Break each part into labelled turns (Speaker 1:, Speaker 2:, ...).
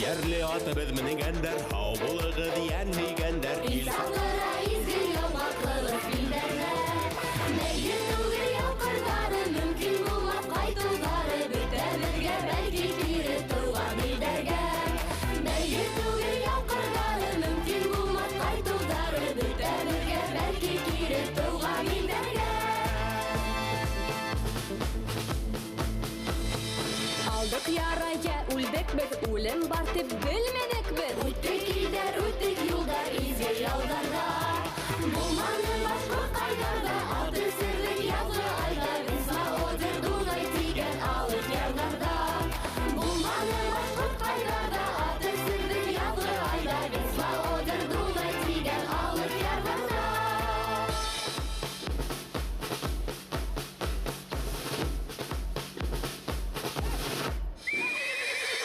Speaker 1: Эйәрле атыбыҙ менгәндәр, һау булығыҙ йән һөйгәндәр.
Speaker 2: Ил саҡыра изге яуға ҡылыс билдәрҙә. Бәйге түгел яу ҡырҙары, мөмкин булмаҫ ҡайтыуҙары, бөтәбеҙгә бәлки кире тыуған илдәргә. Бәйге түгел яу ҡырҙары, мөмкин булмаҫ ҡайтыуҙары, бөтәбеҙгә бәлки кире тыуған илдәргә.
Speaker 3: Алдыҡ яра, йә үлдек беҙ, үлем бар тип белмәнек беҙ.
Speaker 2: Үттек илдәр, үттек юлдар, изге яуҙарҙа. Булманы башҡорт-ҡайҙарҙа, ат өсөрлөк яҙғы айҙа, Висла, Одер, Дунай тигән алыҫ ярҙарҙа. Булманы башҡорт-ҡайҙарҙа, ат өсөрлөк яҙғы айҙа, Висла, Одер, Дунай тигән алыҫ ярҙарҙа.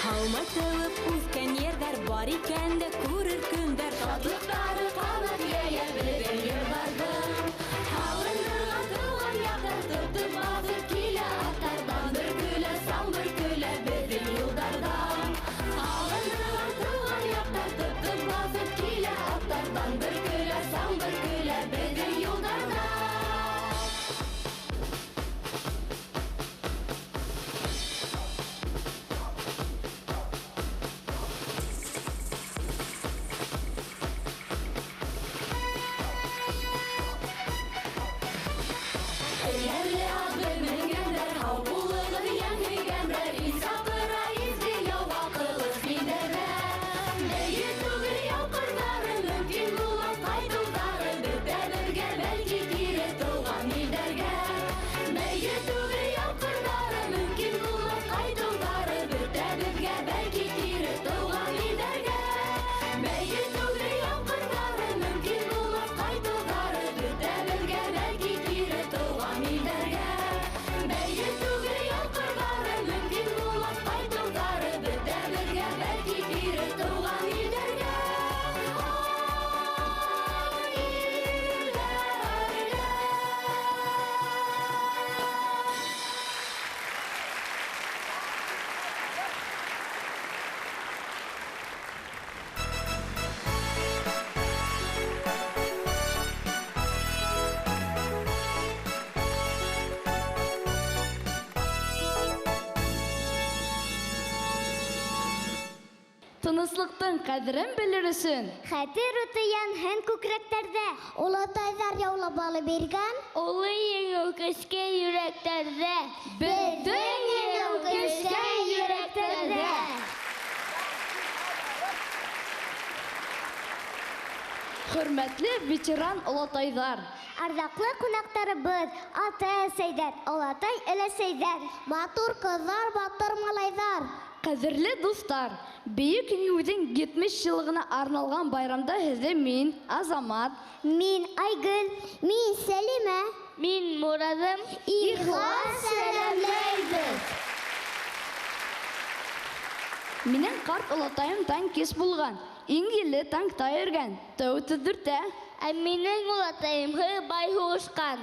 Speaker 3: Һаумай тыуып үҫкән ерҙәр бар икән дә күрер көндәр.
Speaker 2: Шатлыҡтары ҡанат йәйә беҙҙең йырҙарҙың. Һалындырған тыуған яҡтар тотоп баҫып килә аттарҙан. Бөркөлә, саң бөркөлә беҙҙең юлдарҙан. Һалындырған тыуған яҡтар тотоп баҫып килә аттарҙан. Бөркөлә, саң бөркөлә беҙҙең юлдарҙан. Эйәрле атбыҙ менгәндәр, һау булығыҙ йән һөйгәндәр. Ил саҡыра изге яуға ҡылыс билдәрҙә. Бәйге түгел яу ҡырҙары, мөмкин булмаҫ ҡайтыуҙары, бөтәбеҙгә бәлки кире тыуған илдәргә. Бәйге түгел яу ҡырҙары, мөмкин булмаҫ ҡайтыуҙары, бөтәбеҙгә бәлки кире тыуған илдәргә. Бәйге түгел яу ҡырҙары, мөмкин булмаҫ ҡайтыуҙары, бөтәбеҙгә бәлки кире тыуған илдәргә. Бәйге түгел яу ҡырҙары, мөмкин булмаҫ ҡайтыуҙары, бөтәбеҙгә бәлки кире тыуған илдәргә. Ай, илдәргә.
Speaker 3: Тыныслыҡтың ҡәҙерен белер өсөн
Speaker 4: Хәтер уты янһын күкрәктәрҙә. Олатайҙар яулап алып биргән
Speaker 5: Оло еңеү көскә йөрәктәрҙә.
Speaker 4: Беҙҙең еңеү көскә йөрәктәрҙә.
Speaker 3: Хөрмәтле ветеран олатайҙар,
Speaker 4: Арҙаҡлы ҡунаҡтарыбыҙ, ата-әсәйҙәр, олатай-өләсәйҙәр, матур ҡыҙҙар, батыр малайҙар.
Speaker 3: Ҡәҙерле дуҫтар, Бөйөк Еңеүҙең 70 йыллығына арналған байрамда һеҙҙе мин, Азамат,
Speaker 4: мин, Айгөл, мин, Сәлимә,
Speaker 5: мин, Мураҙым,
Speaker 4: ихлас сәләмләйбеҙ.
Speaker 3: Минең ҡарт олатайым танкист булған, иң елле танкта йөрөгән, тәү 34-тә.
Speaker 5: Ә минең олатайым бай һуғышҡан.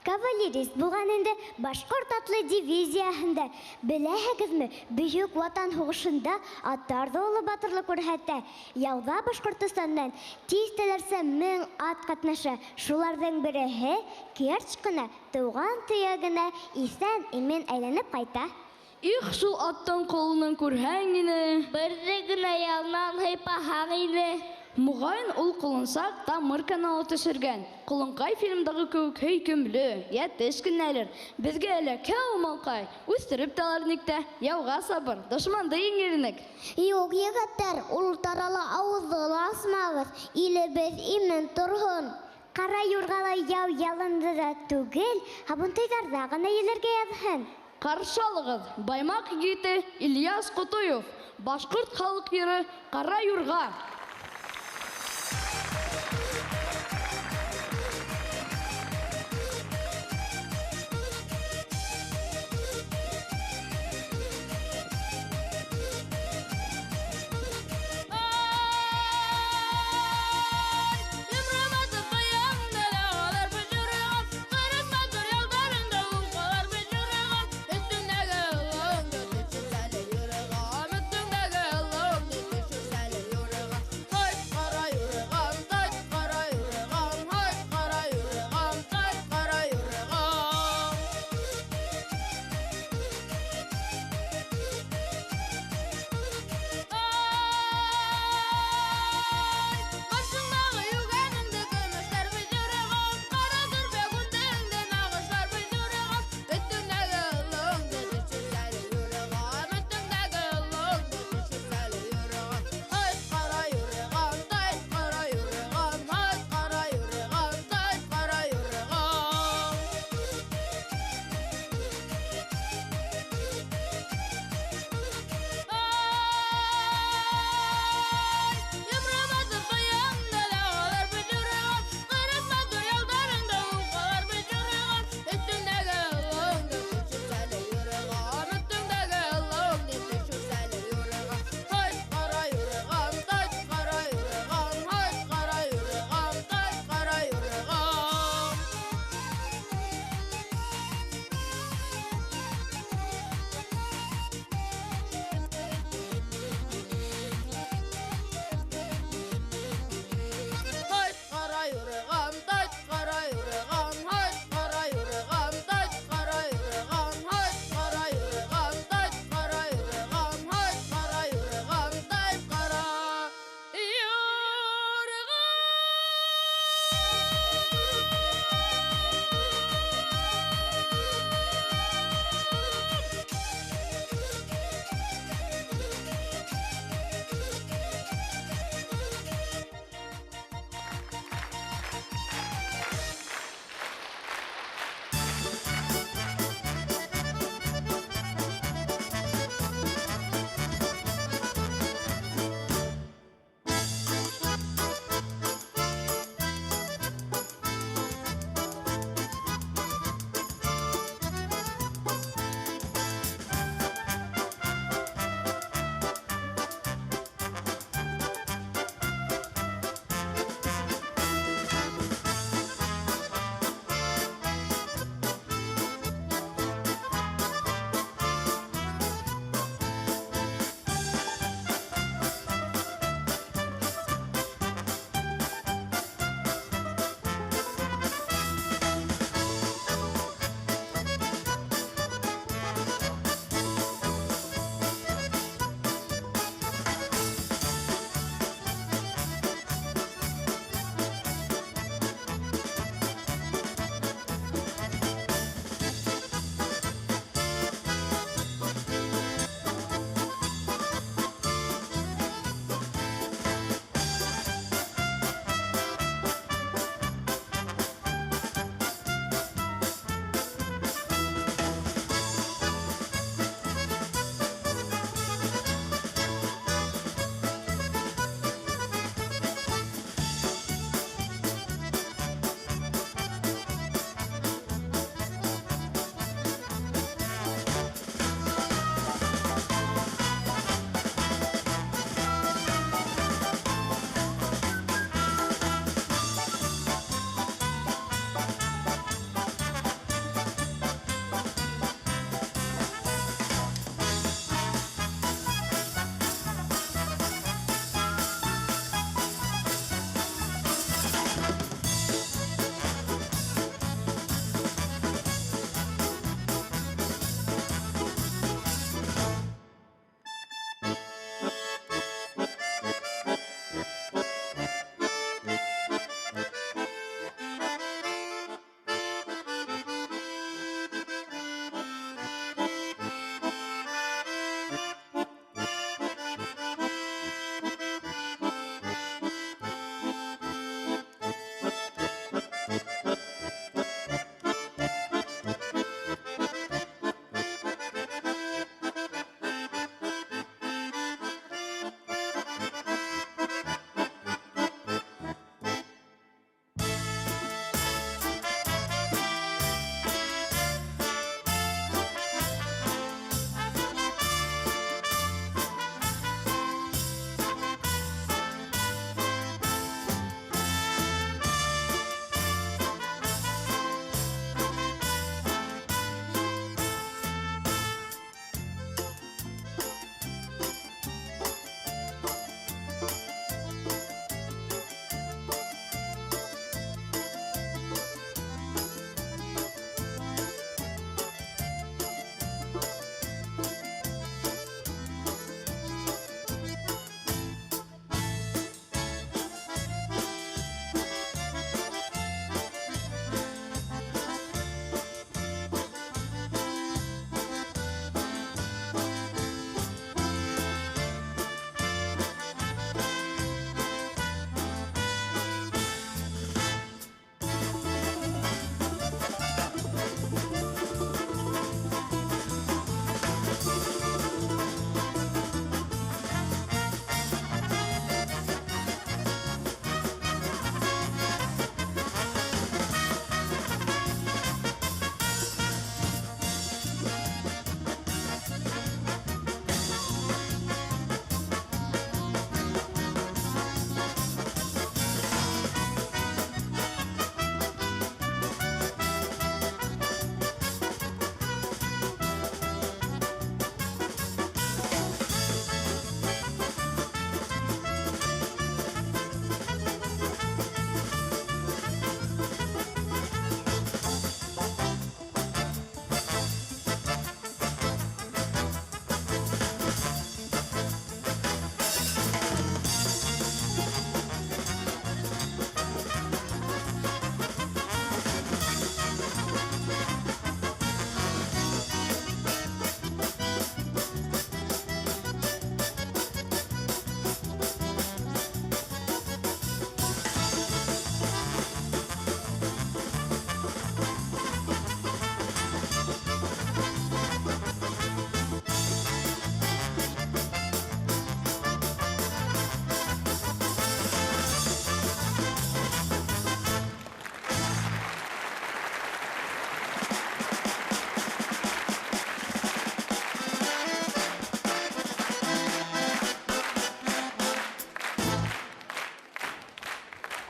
Speaker 4: Кавалерист булған инде башҡорт атлы дивизияһында. Беләһегеҙме, Бөйөк Ватан һуғышында аттар ҙа оло батырлыҡ күрһәтә. Яуҙа Башҡортостандан тиҫтәләрсә мең ат ҡатнаша. Шуларҙың береһе Керч ҡына тыуған төйәгенә иҫән-имен әйләнеп ҡайта.
Speaker 3: Их, шул аттың ҡолонон күрһәң ине.
Speaker 5: Берҙе генә ялынан һыйпаһаң ине.
Speaker 3: Моғайын ул ҡолонсаҡ тамыр каналы төшөргән. Ҡолонҡай фильмдағы кеүек һөйкөмлө, йәтеш кенәлер. Беҙгә эләкһә ул малҡай, үҫтереп тә алыр инек тә, яуға сабыр, дошманды еңер инек.
Speaker 4: Юҡ, егеттәр, ул тарала ауыҙҙы ла асмағыҙ, илебеҙ имен торһон. Ҡара юрғала яу ялында да түгел, һабантуйҙарҙа ғына елергә яҙһын.
Speaker 3: Ҡаршы алығыҙ, Баймаҡ егете Ильяс Ҡотоев, башҡорт халыҡ йыры Ҡара юрға.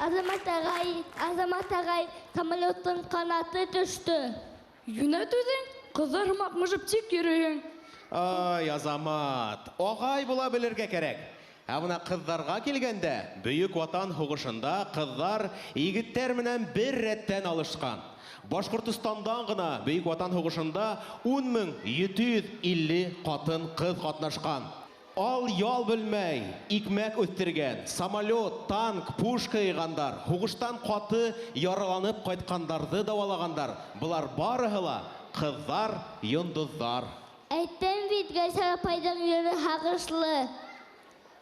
Speaker 5: Азамат ағай, Азамат ағай, самолеттың ҡанаты төштө.
Speaker 3: Йүнәт үҙең, ҡыҙҙар һымаҡ мыжып тик йөрөйһөң.
Speaker 1: Ай, Азамат, ағай була белергә кәрәк. Ә бына ҡыҙҙарға килгәндә, Бөйөк Ватан һуғышында ҡыҙҙар егеттәр менән бер рәттән алышҡан. Башҡортостандан ғына Бөйөк Ватан һуғышында 10 750 ҡатын-ҡыҙ ҡатнашҡан. Ал-ял белмәй, икмәк үҫтергән, самолет, танк, пушка йыйғандар, һуғыштан ҡаты яраланып ҡайтҡандарҙы дауалағандар. Былар барыһы ла ҡыҙҙар, йондоҙҙар.
Speaker 5: Әйттем бит, Гәлсәр апайҙың йыры һағышлы.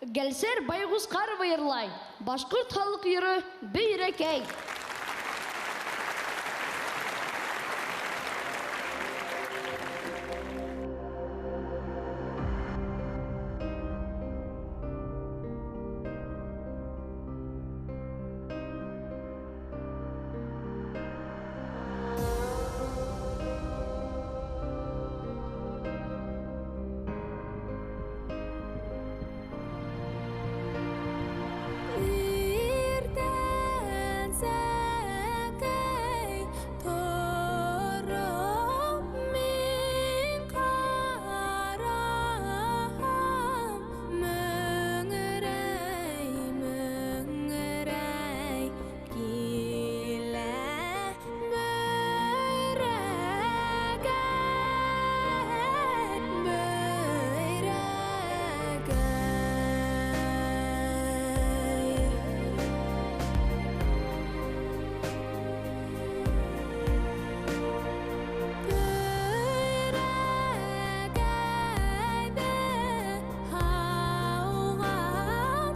Speaker 3: Гәлсәр Байғусҡарова йырлай. Башҡорт халыҡ йыры Бөйрәкәй.
Speaker 2: Иртән сәкәй тороп мин ҡараһам, мөңөрәй, мөңөрәй килә бөйрәкәй, бөйрәкәй. Бөйрәкәйҙе һауған һылыу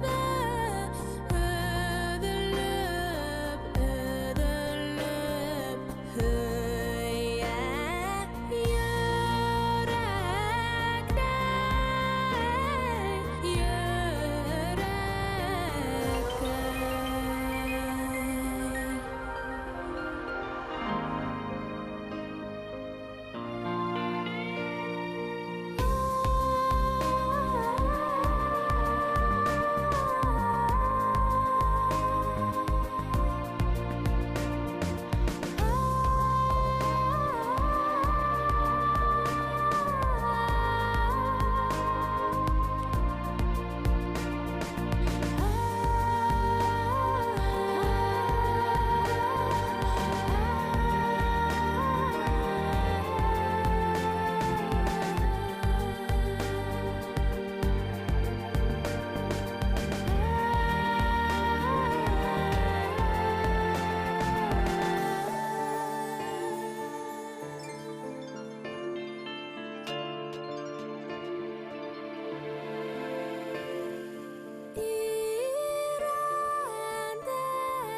Speaker 2: ҡыҙҙы өҙөлөп, өҙөлөп һөйә йөрәктәй, йөрәкәй.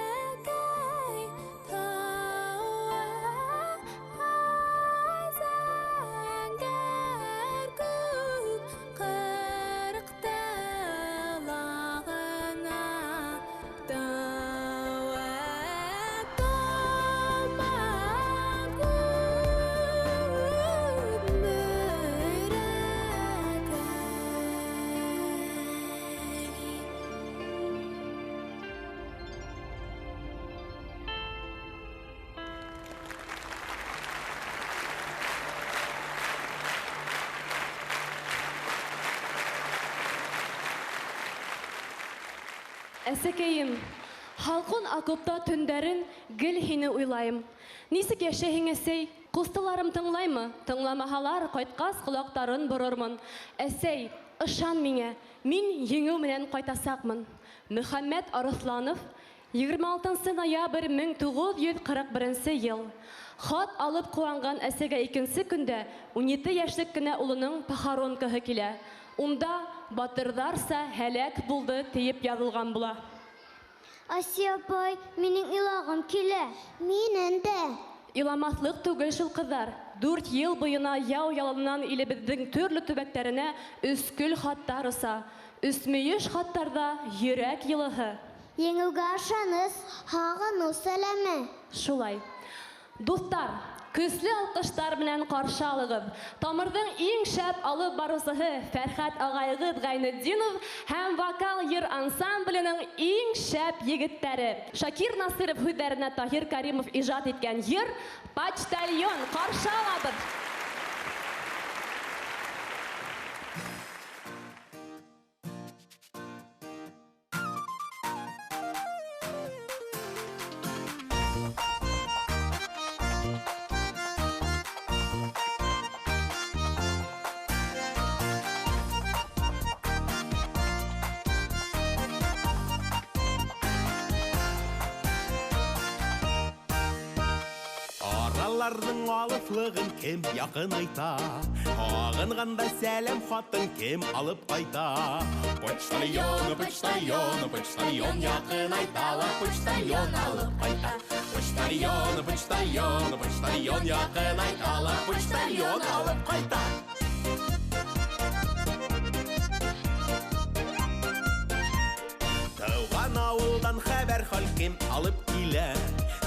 Speaker 2: Ирәндәкәй тауы ай зәңгәр күк ҡырҡтылағына тауы томан күк бөйрәкәй.
Speaker 6: Әсәкәйем, һалҡын окопта төндәрен гел һине уйлайым. Нисек йәшәйһең, әсәй? Ҡустыларым тыңлаймы? Тыңламаһалар, ҡайтҡас ҡолаҡтарын борормон. Әсәй, ышан миңә, мин еңеү менән ҡайтасаҡмын. Мөхәммәт Арыҫланов, 26 ноябрь 1941 йыл. Хат алып ҡыуанған әсәгә икенсе көндә 17 йәшлек кенә улының похоронкаһы килә. Унда батырҙарса һәләк булды тиеп яҙылған була.
Speaker 4: Асия апай, минең илағым килә. Минең дә.
Speaker 6: Иламаҫлыҡ түгел шул, ҡыҙҙар. 4 йыл буйына яу яланынан илебеҙҙең төрлө төбәктәренә өскөл хаттар оса. Өсмөйөш хаттарҙа йөрәк йылыһы.
Speaker 4: Еңеүгә ышаныс, һағыныу сәләме.
Speaker 6: Шулай. Дуҫтар, Көслө алҡыштар менән ҡаршы алығыҙ. Тамырҙың иң шәп алып барыусыһы Фәрхәт ағайығыҙ Ғәйнетдинов һәм вокал йыр ансамбленең иң шәп егеттәре. Шакир Насыров һүҙҙәренә Таһир Каримов ижад иткән йыр «Почтальон». Ҡаршы алабыҙ.
Speaker 1: Араларҙың алыҫлығын кем яҡынайта, һағынғанда сәләм хатын кем алып ҡайта. Почтальон, почтальон, почтальон яҡынайта ла, почтальон алып ҡайта. Почтальон, почтальон, почтальон яҡынайта ла, почтальон алып ҡайта. Тыуған ауылдан хәбәр хал кем алып килә?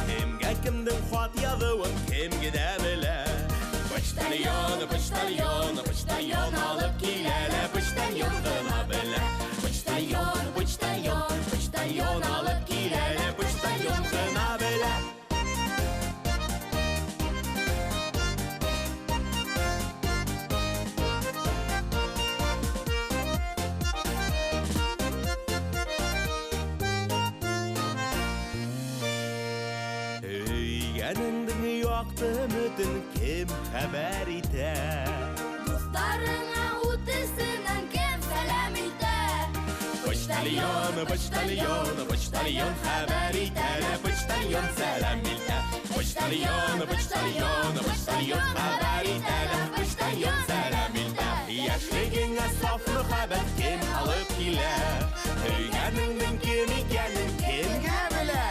Speaker 1: Кемгә кемдең хат яҙыуын кем генә белә? Почтальон, почтальон, почтальон алып килә лә, почтальон ғына белә. Почтальон, почтальон, почтальон алып килә лә, почтальон ғына белә. Һөйгәнеңдең яҡты өмөтөн кем хәбәр итә?
Speaker 2: Дуҫтарыңа үтесенән кем сәләм итә?
Speaker 1: Почтальон, почтальон, почтальон хәбәр итә лә, почтальон сәләм илтә. Почтальон, почтальон, почтальон хәбәр итә лә, почтальон сәләм илтә. Йәшлегеңә саф мөхәббәт кем алып килә? Һөйгәнеңдең кем икәнен кемгә белә?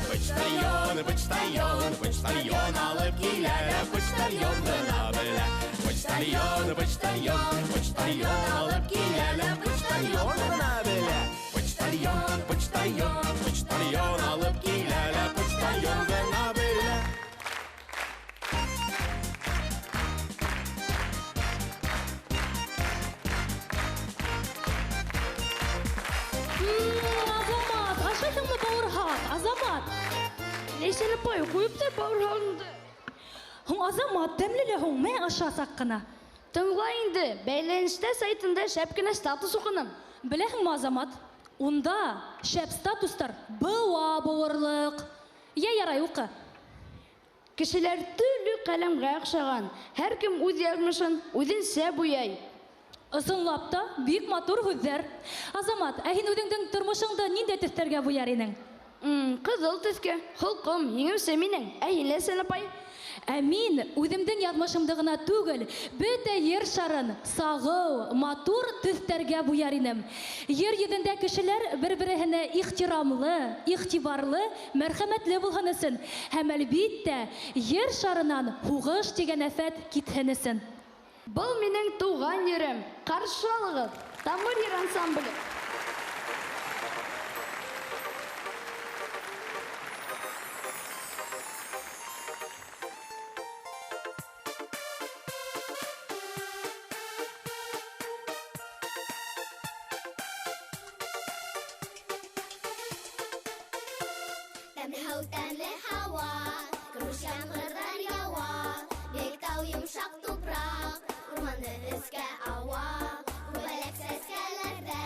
Speaker 1: Почтальон, почтальон, почтальон алып килә лә, почтальон ғына белә. Почтальон, почтальон, почтальон алып килә лә, почтальон ғына белә. Почтальон, почтальон, почтальон алып килә лә, почтальон ғына белә.
Speaker 7: Азамат, ашайһыңмы бауырһаҡ? Азамат.
Speaker 3: Ләйсән апай, ҡуйып тор бауырһағыңды.
Speaker 7: Һуң Азамат, тәмле лә һуң, мә аша саҡ ҡына.
Speaker 3: Тыңла инде, бәйләнештә сайтында шәп кенә статус уҡыным.
Speaker 7: Беләһеңме, Азамат, унда шәп статустар быуа быуырлыҡ. Йә ярай, уҡы.
Speaker 3: Кешеләр төрлө ҡәләмгә оҡшаған. Һәр кем үҙ яҙмышын үҙенсә буяй.
Speaker 7: Ысынлап та, бик матур һүҙҙәр. Азамат, ә һин үҙеңдең тормошоңдо ниндәй төҫтәргә буяр инең?
Speaker 3: Ҡыҙыл төҫкә, холҡом, еңеүсе минең. Ә һин, Ләйсән апай?
Speaker 7: Ә мин үҙемдең яҙмышымды ғына түгел, бөтә ер шарын сағыу, матур төҫтәргә буяр инем. Ер йөҙөндә кешеләр бер-береһенә ихтирамлы, иғтибарлы, мәрхәмәтле булһын өсөн һәм әлбиттә ер шарынан һуғыш тигән афәт китһен өсөн.
Speaker 3: Был минең тыуған ерем. Ҡаршы алығыҙ. Тамыр йыр ансамбле.
Speaker 4: Тәмле һыу, тәмле һауа, көмөш ямғырҙар яуа, Биектау йомшаҡ тупраҡ, урманды өҫкә ауа, Күбәләк сәскәләрҙә,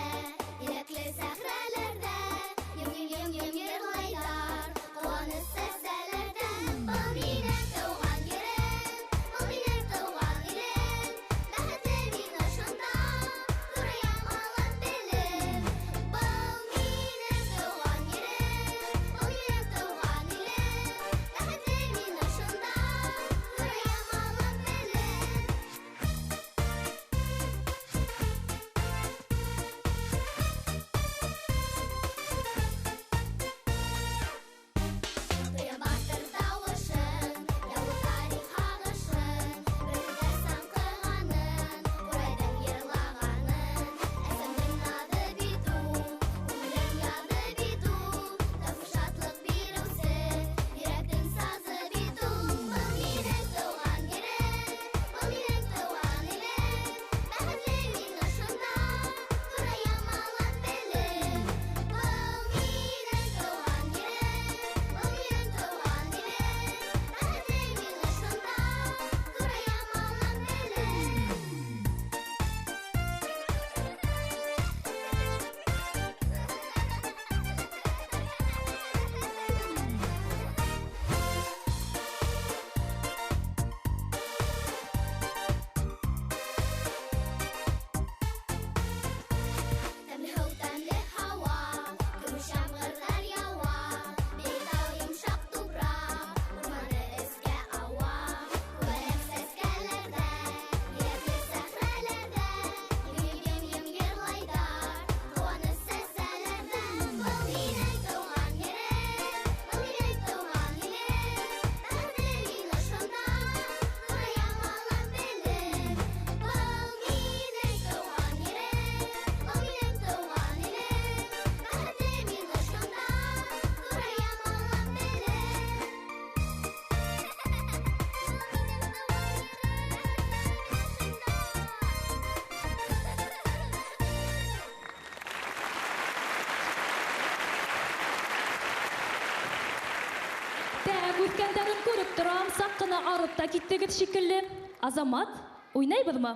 Speaker 7: саҡ ҡына арып та киттегеҙ шикелле. Азамат, уйнайбыҙмы?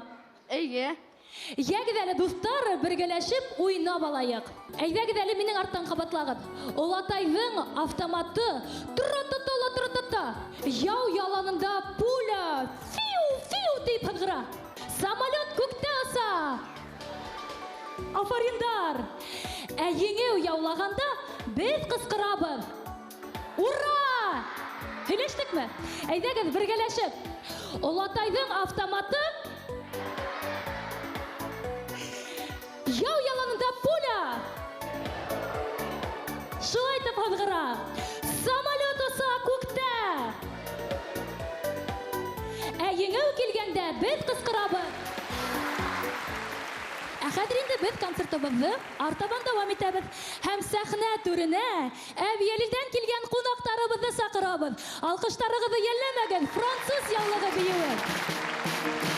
Speaker 3: Эйе.
Speaker 7: Йәгеҙ әле, дуҫтар, бергәләшеп уйнап алайыҡ. Әйҙәгеҙ әле минең арттан ҡабатлағыҙ. Олатайҙың автоматы тра-та-та ла тра-та-та. Яу яланында пуля фиу-фиу тип һыҙғыра. Самолет күктә оса. Афариндар! Ә еңеү яулағанда беҙ ҡысҡырабыҙ. Ура! Һөйләштекме? Әйҙәгеҙ бергәләшеп. Олатайҙың автоматы яу яланында пуля шулай итеп һыҙғыра. Самолет оса күктә. Ә еңеү килгәндә беҙ ҡысҡырабыҙ. Ә хәҙер инде беҙ концертыбыҙҙы артабан дауам итәбеҙ. Һәм сәхнә түренә Әбйәлилдән килгән ҡунаҡтарыбыҙҙы саҡырабыҙ. Алҡыштарығыҙҙы йәлләмәгеҙ, француз яулығы бейеүе.
Speaker 2: Thank you.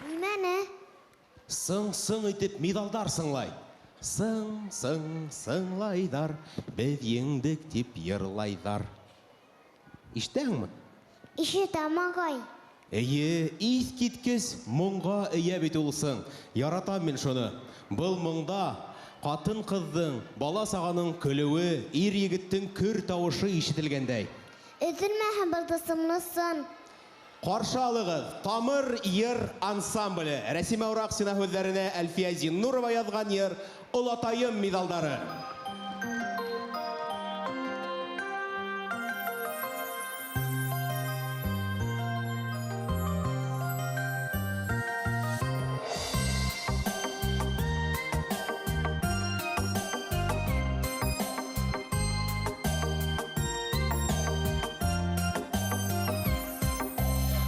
Speaker 4: Нимәне?
Speaker 1: Сың-сың итеп миҙалдар сыңлай. Сың-сың сыңлайҙар, беҙ еңдек тип йырлайҙар. Ишетәһеңме?
Speaker 4: Ишетәм, ағай.
Speaker 1: Эйе, иҫ киткес моңға эйә бит ул сың. Яратам мин шуны. Был моңда ҡатын-ҡыҙҙың, бала-сағаның көлөүе, ир-егеттең көр тауышы ишетелгәндәй.
Speaker 4: Өҙөлмәһен был тылсымлы сын.
Speaker 1: Ҡаршы алығыҙ, Тамыр йыр ансамбле. Рәсимә Ураҡсина һүҙҙәренә Әлфиә Зиннурова яҙған йыр Олатайым миҙалдары.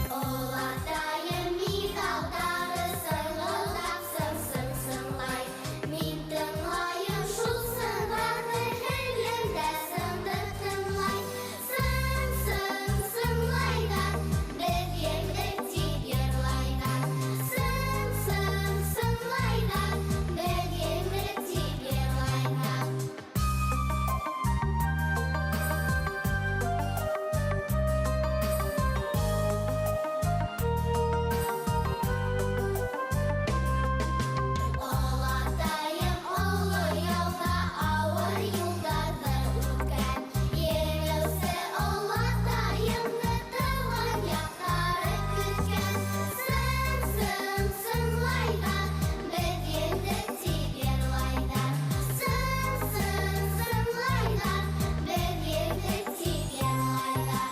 Speaker 2: Олатайым миҙалдары сыңылдап сың-сың сыңлай. Мин тыңлайым шул сыңдарҙы, һеңлем дә сыңды тыңлай. Сың-сың сыңлайҙар, беҙ еңдек тип йырлайҙар. Сың-сың сыңлайҙар, беҙ еңдек тип йырлайҙар. Олатайым оло яуҙа ауыр юлдарҙы үткән. Еңеүсе олатайымды тыуған яҡтары көткән. Сың-сың сыңлайҙар, беҙ еңдек тип йырлайҙар. Сың-сың сыңлайҙар, беҙ еңдек тип йырлайҙар.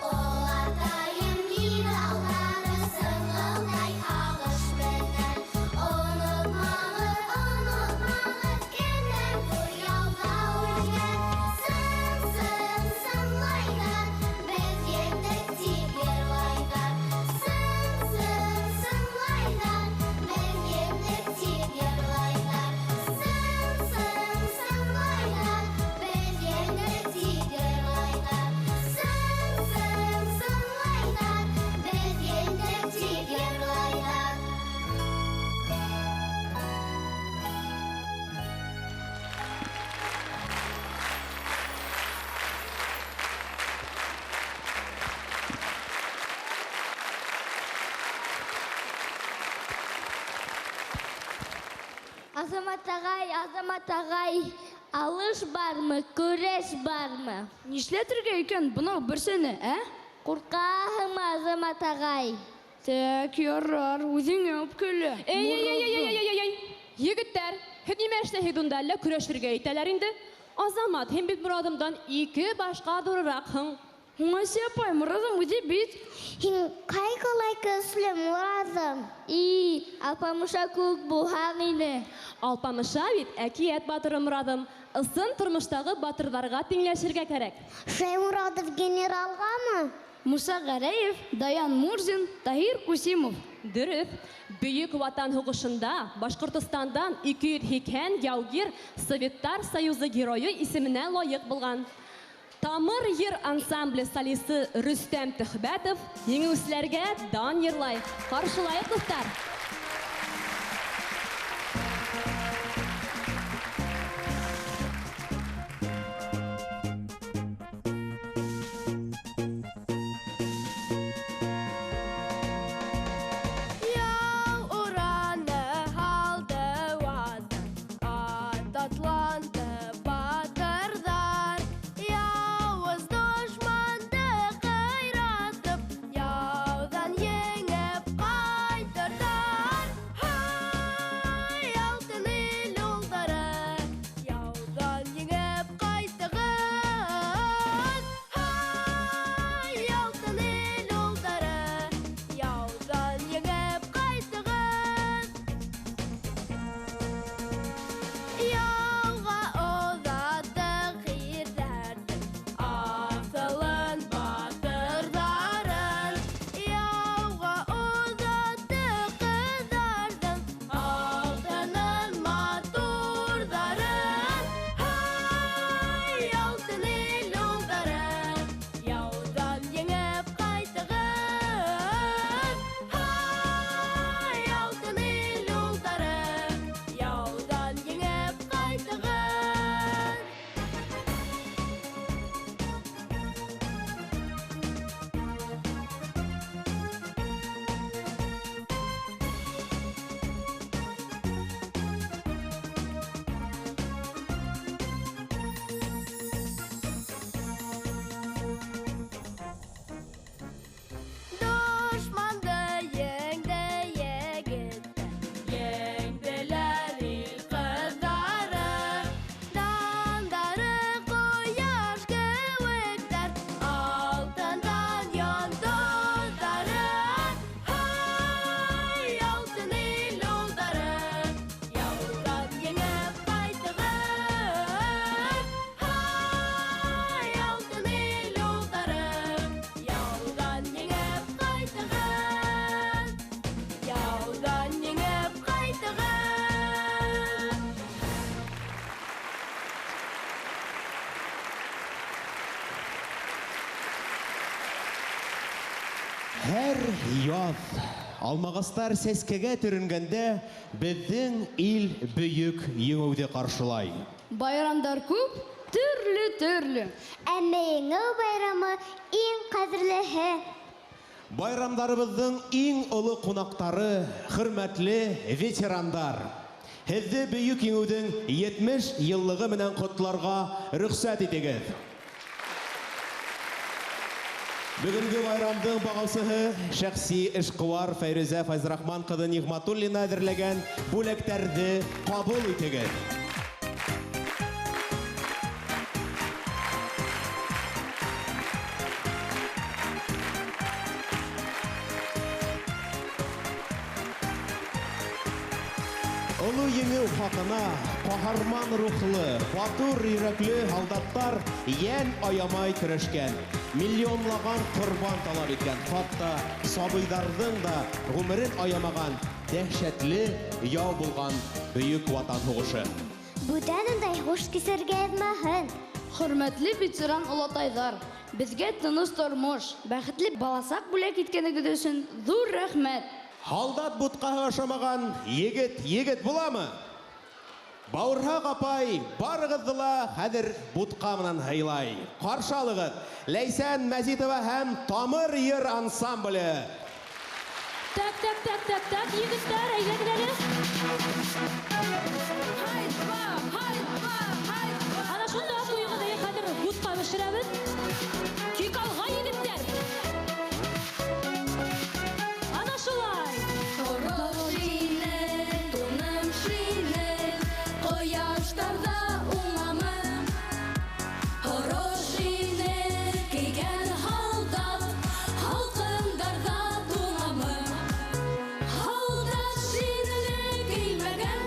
Speaker 2: Олатайым миҙалдары сыңылдай һағыш менән. Онотмағыҙ, онотмағыҙ, кемдәр ҙур яуҙа үлгән. Сың-сың сыңлайҙар, беҙ еңдек тип йырлайҙар. Сың-сың сыңлайҙар, беҙ еңдек тип йырлайҙар. Сың-сың сыңлайҙар, беҙ еңдек тип йырлайҙар. Сың-сың сыңлайҙар, беҙ еңдек тип йырлайҙар.
Speaker 5: Азамат ағай, Азамат ағай, алыш бармы, көрәш бармы?
Speaker 3: Нишләтергә икән бынау берсене, ә?
Speaker 5: Ҡурҡаһыңмы, Азамат ағай?
Speaker 3: Тәк, ярар, үҙеңә үпкәлә.
Speaker 6: Эй, эй, эй, эй, эй, эй, эй. Егеттәр, һеҙ нимә эшләйһегеҙ унда, әллә көрәшергә итәләр инде? Азамат, һин бит Морадымдан ике башҡа ҙурыраҡһың.
Speaker 3: Һуң, Асия апай, Морадым үҙе бит.
Speaker 4: Һин ҡайғылай көслө, Морадым.
Speaker 5: И, Алпамыша кеүек булһаң ине.
Speaker 6: Алпамыша бит әкиәт батыры, Морадым. Ысын тормоштағы батырҙарға тиңләшергә кәрәк.
Speaker 4: Шәйморатов генералғамы?
Speaker 3: Муса Ғәрәев, Даян Мурзин, Таһир Ҡусимов.
Speaker 6: Дөрөҫ. Бөйөк Ватан һуғышында Башҡортостандан 280 яугир Советтар Союзы геройы исеменә лайыҡ булған. Тамыр йыр ансамбле солисты Рөстәм Төхбәтов еңеүселәргә дан йырлай. Ҡаршылайыҡ, дуҫтар!
Speaker 2: Яу ураны һалды ватан, ат атланды батырҙар. Яуыз дошманды ҡыйратып, яуҙан еңеп ҡайтырҙар.
Speaker 1: Һәр яҙ алмағастар сәскәгә төрөнгәндә беҙҙең ил бөйөк еңеүҙе ҡаршылай.
Speaker 3: Байрамдар күп, төрлө-төрлө.
Speaker 4: Әммә еңеү байрамы иң ҡәҙерлеһе.
Speaker 1: Байрамдарыбыҙҙың иң оло ҡунаҡтары, хөрмәтле ветерандар. Һеҙҙе бөйөк еңеүҙең 70 йыллығы менән ҡотларға рөхсәт итегеҙ. Бөгөнгө байрамдың бағаусыһы шәхси эшҡыуар Фәйрүзә Фәйзрахман ҡыҙы Ниғматуллина әҙерләгән бүләктәрҙе ҡабул итегеҙ. Оло еңеү хаҡына ҡаһарман рухлы, батыр йөрәкле һалдаттар йән аямай көрәшкән, миллионлаған ҡорбан талап иткән, хатта сабыйҙарҙың да ғүмерен аямаған дәһшәтле яу булған Бөйөк Ватан һуғышы.
Speaker 4: Бүтән ундай һуғыш кисергә яҙмаһын.
Speaker 3: Хөрмәтле ветеран олатайҙар, беҙгә тыныс тормош, бәхетле баласаҡ бүләк иткәнегеҙ өсөн ҙур рәхмәт.
Speaker 1: Һалдат бутҡаһы ашамаған егет егет буламы? Бауырһаҡ апай барығыҙҙы ла хәҙер бутҡа менән һыйлай. Ҡаршы алығыҙ Ләйсән Мәзитова һәм Тамыр йыр ансамбле.
Speaker 7: Так, так, так, так, так, егеттәр, әйҙәгеҙ әле. Ана шунда ҡуйығыҙ, әй, хәҙер бутҡа бешерәбеҙ. Тик алға, егеттәр. Ана шулай.
Speaker 2: Һалдат шинеле кеймәгән,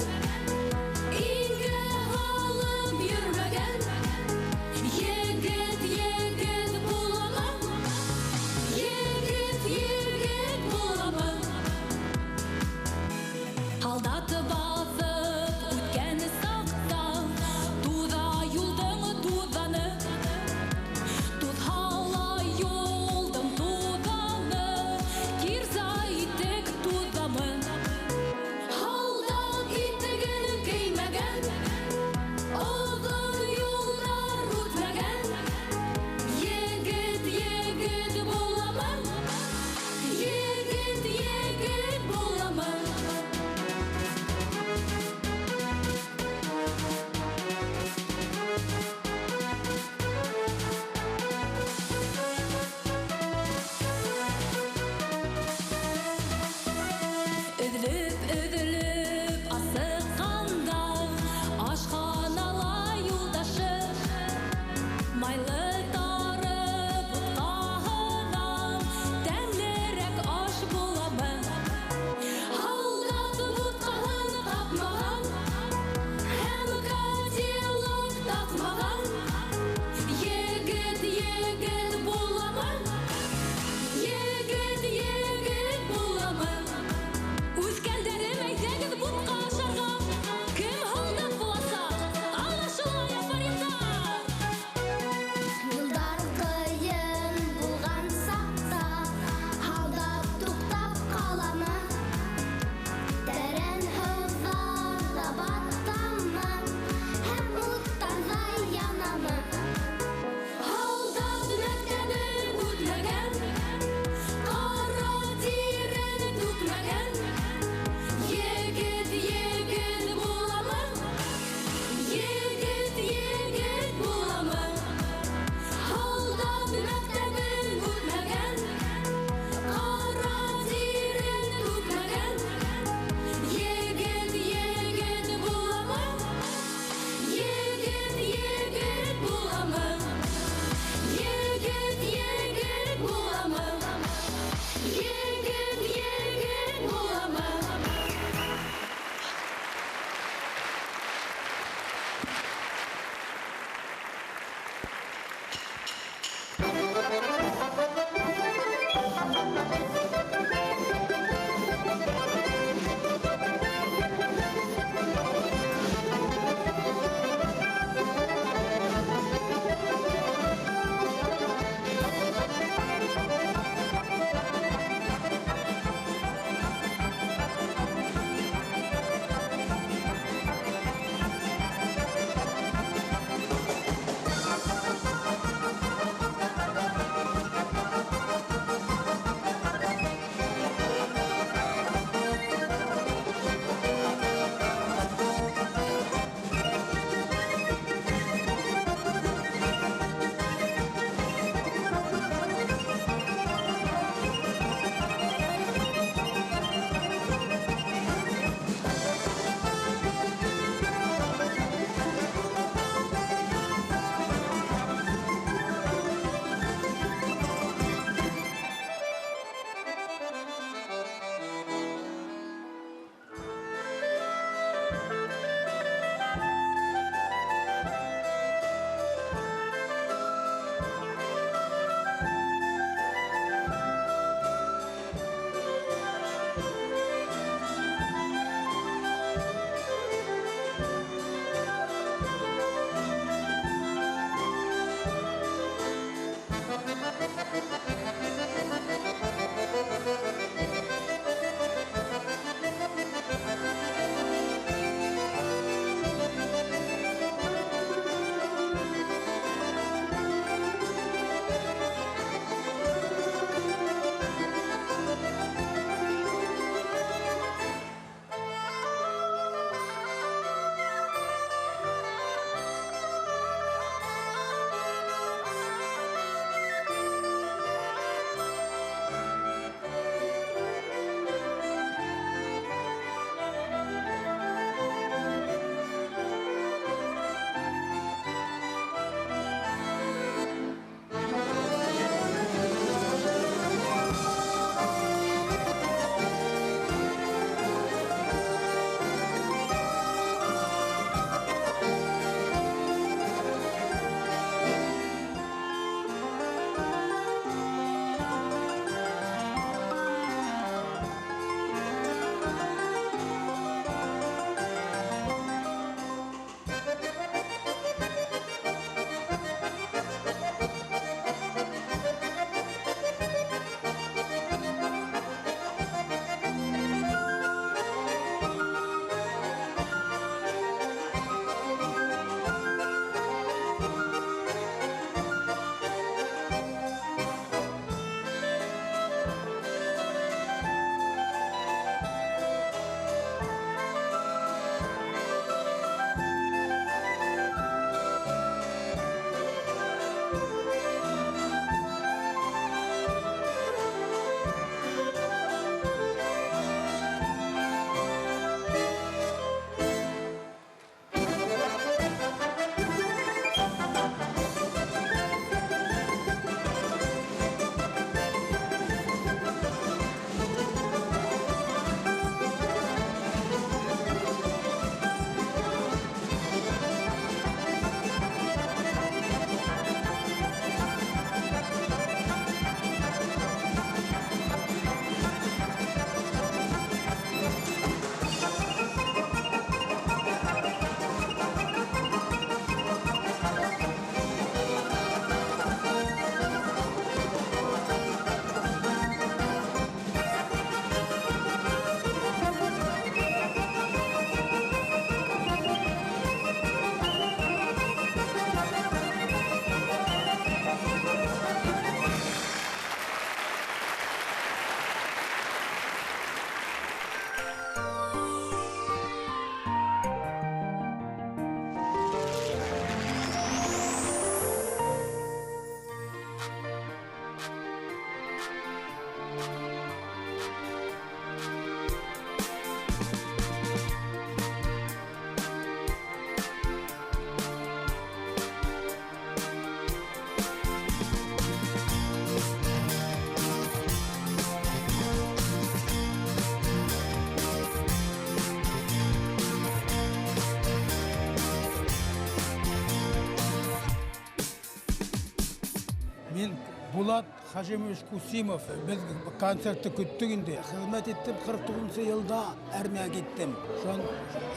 Speaker 8: Мин Булат Хажимович Кусимов. Беҙ концертты көттөк инде. Хеҙмәт иттем 49 йылда армияға киттем. Шунан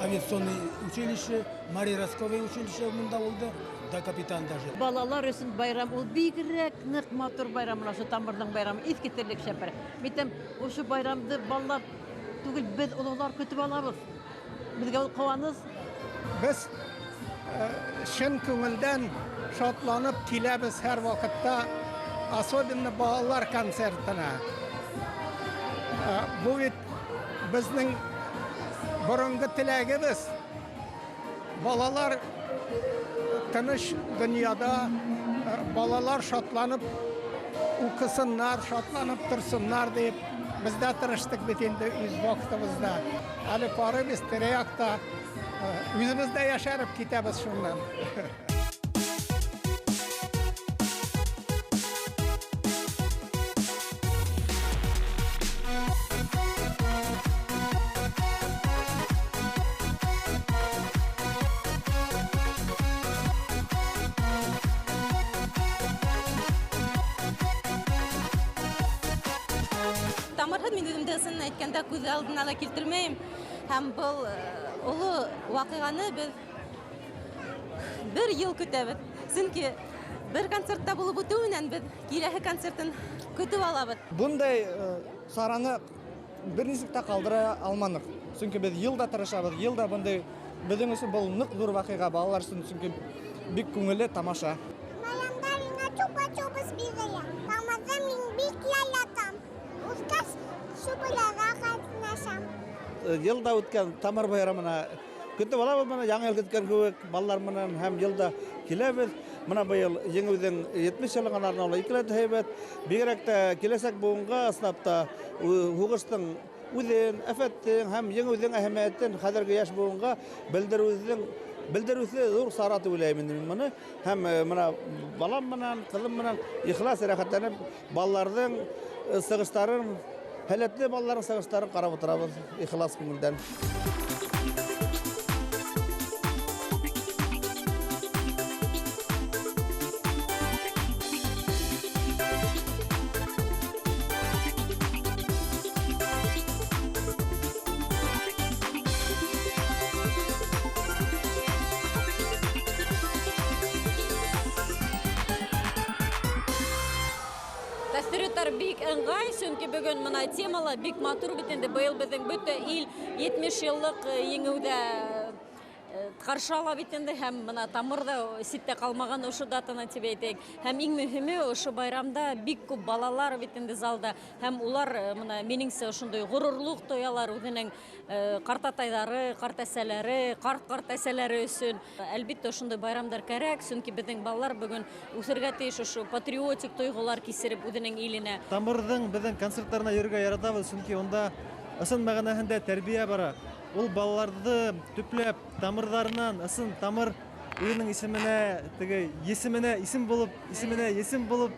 Speaker 8: авиационный училище, Мария Росковая училище мында булды. Да капитан даже.
Speaker 9: Балалар өсөн байрам ул бигерәк ныҡ матур байрам, мына ошо Тамырҙың байрамы иҫ китерлек шәп. Митәм, ошо байрамды балалар түгел, беҙ ололар көтөп алабыҙ. Беҙгә ул ҡыуаныс.
Speaker 10: Беҙ шын күңелдән шатланып киләбеҙ һәр ваҡытта, особенно балалар концертына. Бу бит беҙҙең боронғо теләгебеҙ. Балалар тыныч донъяда, балалар шатланып уҡыһындар, шатланып торһондар тип беҙ ҙә тырыштыҡ бит инде үҙ ваҡытыбыҙҙа. Әле ҡарайбыҙ тирә-яҡта, үҙебеҙ ҙә йәшәреп китәбеҙ шунан.
Speaker 11: Тамырһыҙ мин үҙемде ысын әйткәндә күҙ алдына ла килтермәйем. Һәм был оло ваҡиғаны беҙ бер йыл көтәбеҙ. Сөнки бер концертта булып үтеү менән беҙ киләһе концертын көтөп алабыҙ.
Speaker 12: Бындай сараны бер нисек тә ҡалдыра алманыҡ. Сөнки беҙ йыл да тырышабыҙ, йыл да бындай беҙҙең өсөн был ныҡ ҙур ваҡиға, балалар өсөн, сөнки бик күңелле тамаша.
Speaker 13: Баламдар миңә чупа-чупс бирәләр. Тамырҙы мин бик яратам. Үҫкәс шупаларға ҡатнашам.
Speaker 14: Йылда үткән Тамыр байрамына көтөп алабыҙ, бына яңы йыл көткән кеүек балалар менән һәм йылда киләбеҙ. Бына быйыл Еңеүҙең 70 йыллығына арналған икеләтә һәйбәт. Бигерәк тә киләсәк быуынға ысынлап та һуғыштың үҙен, афәттең һәм еңеүҙең әһәмиәтен хәҙерге йәш быуынға белдереүсе ҙур сара тип уйлайым инде мин быны. Һәм бына балам менән, ҡыҙым менән ихлас рәхәтләнеп балаларҙың сығыштарын, һәләтле балаларҙың сығыштарын ҡарап ултырабыҙ ихлас күңелдән.
Speaker 11: Тәьҫораттар бик ыңғай, сөнки бөгөн мына темала бик матур бит инде. Быйыл беҙҙең бөтә ил 70 йыллыҡ еңеүҙә ҡаршы ала бит инде, һәм мына Тамыр ҙа ситтә ҡалмаған ошо датаны тип әйтәйек. Һәм иң мөһиме ошо байрамда бик күп балалар бит инде залда, һәм улар мына минеңсә ошондай ғорурлыҡ тоялар үҙенең ҡартатайҙары, ҡартәсәләре, ҡарт ҡартәсәләре өсөн. Әлбиттә, ошондай байрамдар кәрәк, сөнки беҙҙең балалар бөгөн үҫергә тейеш ошо патриотик тойғолар кисереп үҙенең иленә.
Speaker 12: Тамырҙың беҙҙең концерттарына йөрөргә яратабыҙ, сөнки унда ысын мәғәнәһендә тәрбиә бара. Ул балаларҙы төпләп тамырҙарынан ысын тамыр үҙенең исеменә, теге есеменә исем булып, исеменә есем булып,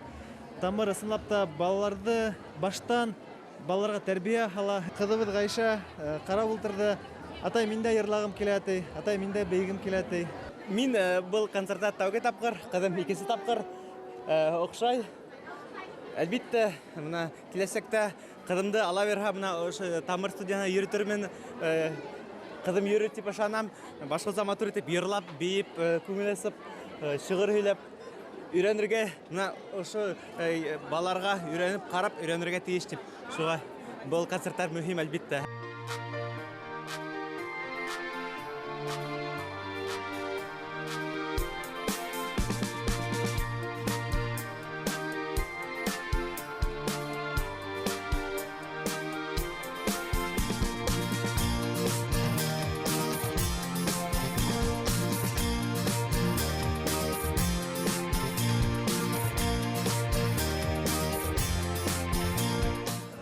Speaker 12: тамыр ысынлап та балаларҙы баштан балаларға тәрбиә һала. Ҡыҙыбыҙ Ғәйшә ҡарап ултырҙы. Атай, мин дә йырлағым килә, ти. Атай, мин дә бейегем килә, ти.
Speaker 15: Мин был концертта тәүге тапҡыр, ҡыҙым икенсе тапҡыр оҡшай. Әлбиттә, бына киләсәктә ҡыҙымды ала бирһә, бына ошо Тамыр студияһына йөрөтөрмөн. Ҡыҙым йөрөр тип ышанам. Башҡортса матур итеп йырлап, бейеп, күңел асып, шиғыр һөйләп өйрәнергә, бына ошо балаларға өйрәнеп, ҡарап өйрәнергә тейеш тип. Шуға был концерттар мөһим, әлбиттә.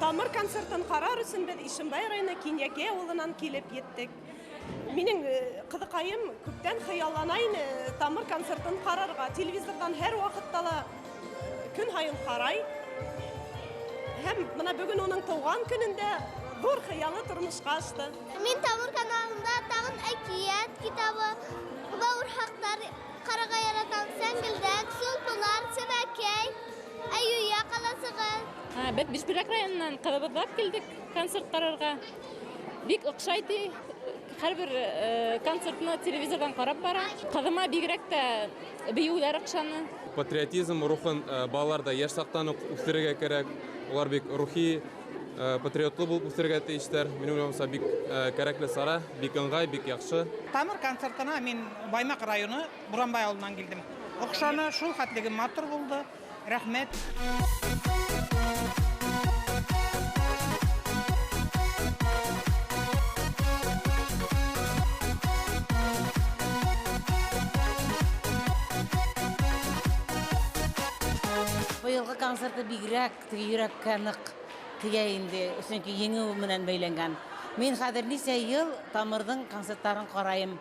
Speaker 16: Тамыр концертын ҡарар өсөн беҙ Ишембай районы Кинйәкәй ауылынан килеп еттек. Минең ҡыҙыҡайым күптән хыяллана ине Тамыр концертын ҡарарға. Телевизорҙан һәр ваҡытта ла көн һайын ҡарай. Һәм бына бөгөн уның тыуған көнөндә ҙур хыялы тормошҡа ашты.
Speaker 5: Мин Тамыр каналында тағын әкиәт китабы, бауырһаҡтар ҡарарға яратам, сәңгелдәк, сулпылар, сәбәкәй.
Speaker 17: Беҙ Бишбүләк районынан ҡыҙыбыҙҙап килдек концерт ҡарарға. Бик оҡшай ти. Һәр бер концертны телевизорҙан ҡарап бара. Ҡыҙыма бигерәк тә бейеүҙәр оҡшаны.
Speaker 18: Патриотизм рухын балаларҙа йәш саҡтан уҡ үҫтерергә кәрәк. Улар бик рухи патриотлы булып үҫергә тейештәр. Минең уйлауымса, бик кәрәкле сара, бик ыңғай, бик яҡшы.
Speaker 19: Тамыр концертына мин Баймаҡ районы Буранбай ауылынан килдем. Оҡшаны, шул хәтлеге матур булды. Рәхмәт.
Speaker 20: Быйылғы концерты бигерәк теге йөрәккә ныҡ тейә инде, сөнки еңеү менән бәйләнгән. Мин хәҙер нисә йыл Тамырҙың концерттарын ҡарайым.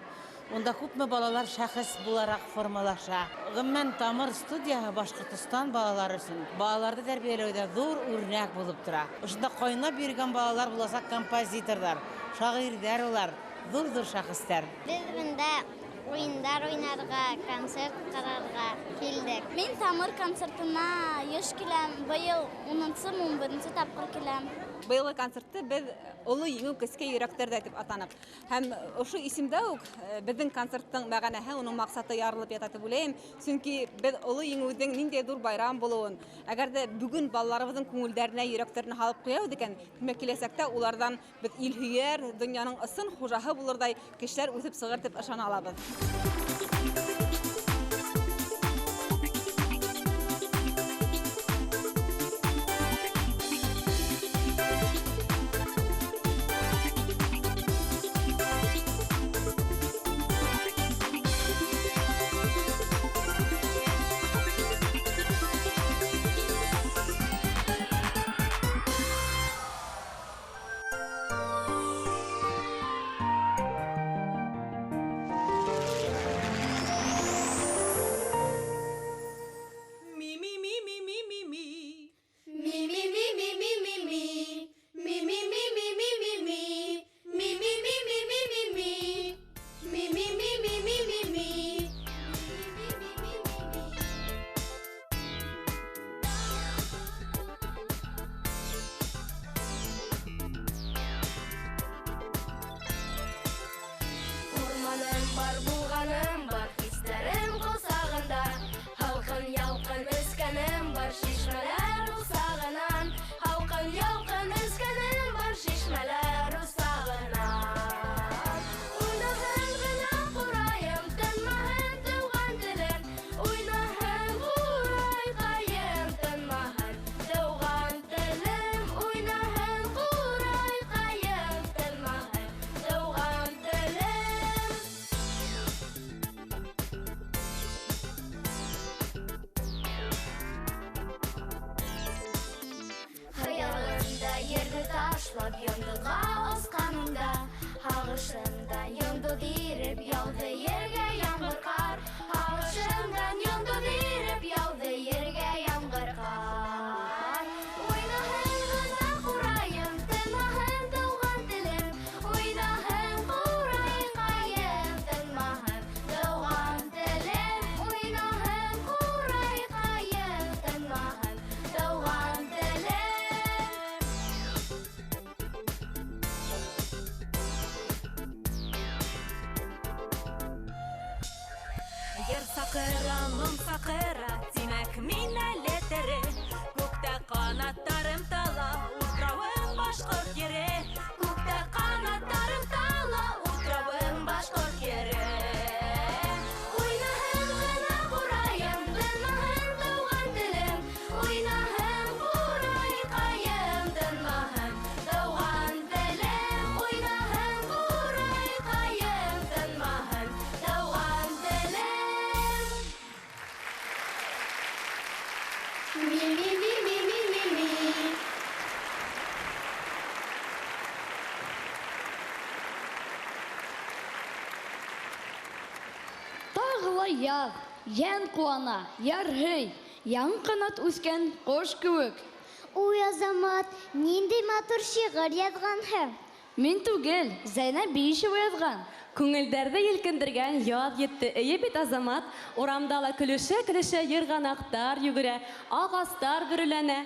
Speaker 20: Унда күпме балалар шәхес булараҡ формалаша. Ғөмүмән, Тамыр студияһы Башҡортостан балалары өсөн балаларҙы тәрбиәләүҙә ҙур үрнәк булып тора. Ошонда ҡайнап йөрөгән балалар буласаҡ композиторҙар, шағирҙәр улар, ҙур-ҙур шәхестәр.
Speaker 21: Беҙ бында уйындар уйнарға, концерт ҡарарға килдек.
Speaker 5: Мин Тамыр концертына йыш киләм. Быйыл унынсы, ун беренсе тапҡыр киләм.
Speaker 22: Быйылғы концертты беҙ Оло еңеү кескәй йөрәктәрҙә тип атаныҡ. Һәм ошо исемдә үк беҙҙең концерттың мәғәнәһе, уның маҡсаты ярылып ята тип уйлайым. Сөнки беҙ оло еңеүҙең ниндәй ҙур байрам булыуын, әгәр ҙә бөгөн балаларыбыҙҙың күңелдәренә, йөрәктәренә һалып ҡуябыҙ икән, тимәк, киләсәктә уларҙан беҙ илһөйәр, донъяның ысын хужаһы булырҙай кешеләр үҫеп сығыр тип ышана алабыҙ.
Speaker 2: Ташлап йондоҙға осҡанымда, һағышымдан йондоҙ иреп яуҙы ергә ямғыр ҡар. Һағышымдан йондоҙ иреп яуҙы ергә ямғыр ҡар. Уйнаһын ғына ҡурайым, тынмаһын тыуған телем. Уйнаһын ҡурайҡайым, тынмаһын тыуған телем. Уйнаһын ҡурайҡайым, тынмаһын тыуған телем.
Speaker 23: Ер саҡыра, моң саҡыра, тимәк мин әле тере. Күктә ҡанаттарым тала, утрауым башҡорт ере. Күктә ҡанаттарым тала, утрауым башҡорт ере.
Speaker 2: Уйнаһын ғына ҡурайым, тынмаһын тыуған телем. Уйнаһын ҡурайҡайым, тынмаһын тыуған телем. Уйнаһын ҡурайҡайым, тынмаһын тыуған телем. Ми, ми, ми, ми, ми, ми, ми.
Speaker 3: Тағы ла яҙ, йән ҡыуана, ярһый, яңы ҡанат үҫкән ҡош кеүек.
Speaker 4: Уй, Азамат, ниндәй матур шиғыр яҙғанһың.
Speaker 3: Мин түгел, Зәйнәб Биишева яҙған.
Speaker 6: Күңелдәрҙе елкендергән яҙ етте. Эйе бит, Азамат, урамда ла көлөшә-көлөшә йырғанаҡтар йүгерә, ағастар бөрөләнә.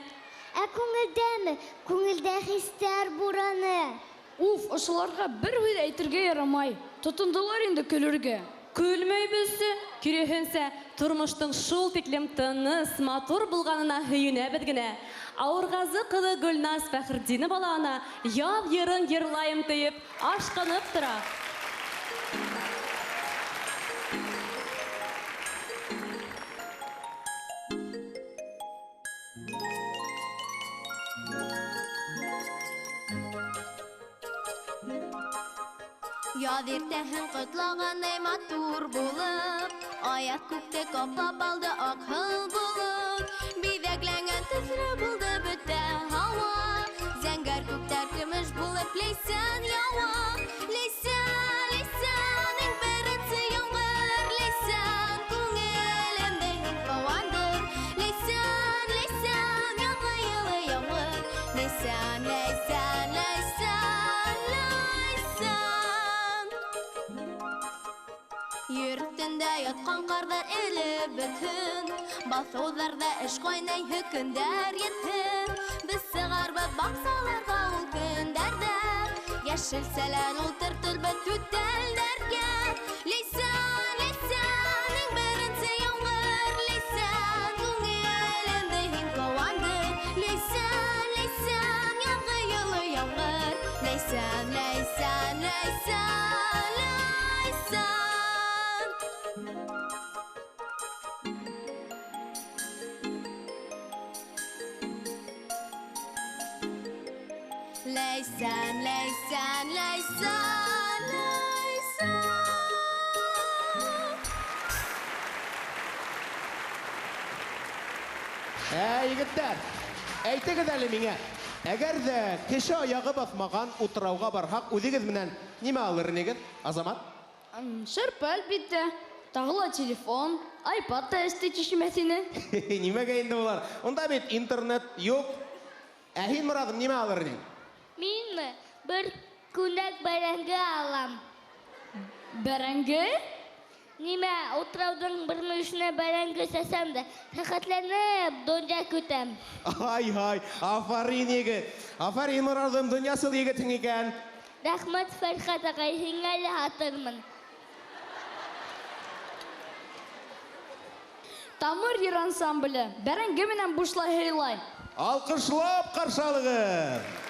Speaker 4: Ә күңелдәме? Күңелдә хистәр бураны.
Speaker 3: Уф, ошоларға бер һүҙ әйтергә ярамай. Тотондолар инде көлөргә.
Speaker 6: Көлмәйбеҙ, киреһенсә, тормоштоң шул тиклем тыныс, матур булғанына һөйөнәбеҙ генә. Ауырғазы ҡыҙы Гөлназ Фәхретдинова ана яҙ йырын йырлайым тиеп, ашҡынып тора.
Speaker 5: Яҙ иртәһен ҡотлағандай матур булып, аяҙ күкте ҡаплап алды аҡһыл болот. Биҙәкләнгән төҫлө булды бөтә һауа, зәңгәр күктәр көмөш булып ләйсән яуа. Ләйсән, ләйсән, иң беренсе ямғыр, ләйсән, күңелемде һин ҡыуандыр. Ләйсән, ләйсән, яҙғы йылы ямғыр, ләйсән, ләйсән, ләйсән, ләйсән. Ер өҫтөндә ятҡан ҡарҙар элеп бөтһөн, баҫыуҙарҙа эш ҡайнайһы көндәр етһен. Беҙ сығарбыҙ баҡсаларға ул көндәрҙә, йәшелсәләр ултыртырбыҙ түтәлдәргә. Ләйсән, ләйсән, иң беренсе ямғыр, ләйсән, күңелемде һин ҡыуандыр. Ләйсән, ләйсән, яҙғы йылы ямғыр, ләйсән, ләйсән, ләйсән, ләйсән. Ләйсән, ләйсән, ләйсән, ләйсән.
Speaker 1: Егеттәр, әйтегеҙ әле миңә, әгәр ҙә кеше аяғы баҫмаған утрауға барһаҡ, үҙегеҙ менән нимә алыр инегеҙ, Азамат?
Speaker 3: Шырпы, әлбиттә. Тағы ла телефон, айпад та эште тишмәҫ ине.
Speaker 1: Нимәгә инде улар? Унда бит интернет юҡ. Ә һин, Морадым, нимә алыр инең?
Speaker 5: Минме? Бер күнәк бәрәңге алам.
Speaker 3: Бәрәңге?
Speaker 5: Нимә, утрауҙың бер мөйөшөнә бәрәңге сәсәм дә, рәхәтләнеп донъя көтәм.
Speaker 1: Ай-һай, афарин, егет. Афарин, Морадым, донъясыл егетһең икән.
Speaker 5: Рәхмәт, Фәрхәт ағай, һиңә лә һатырмын.
Speaker 3: Тамыр йыр ансамбле бәрәңге менән бушлай һыйлай.
Speaker 1: Алҡышлап ҡаршы алығыҙ.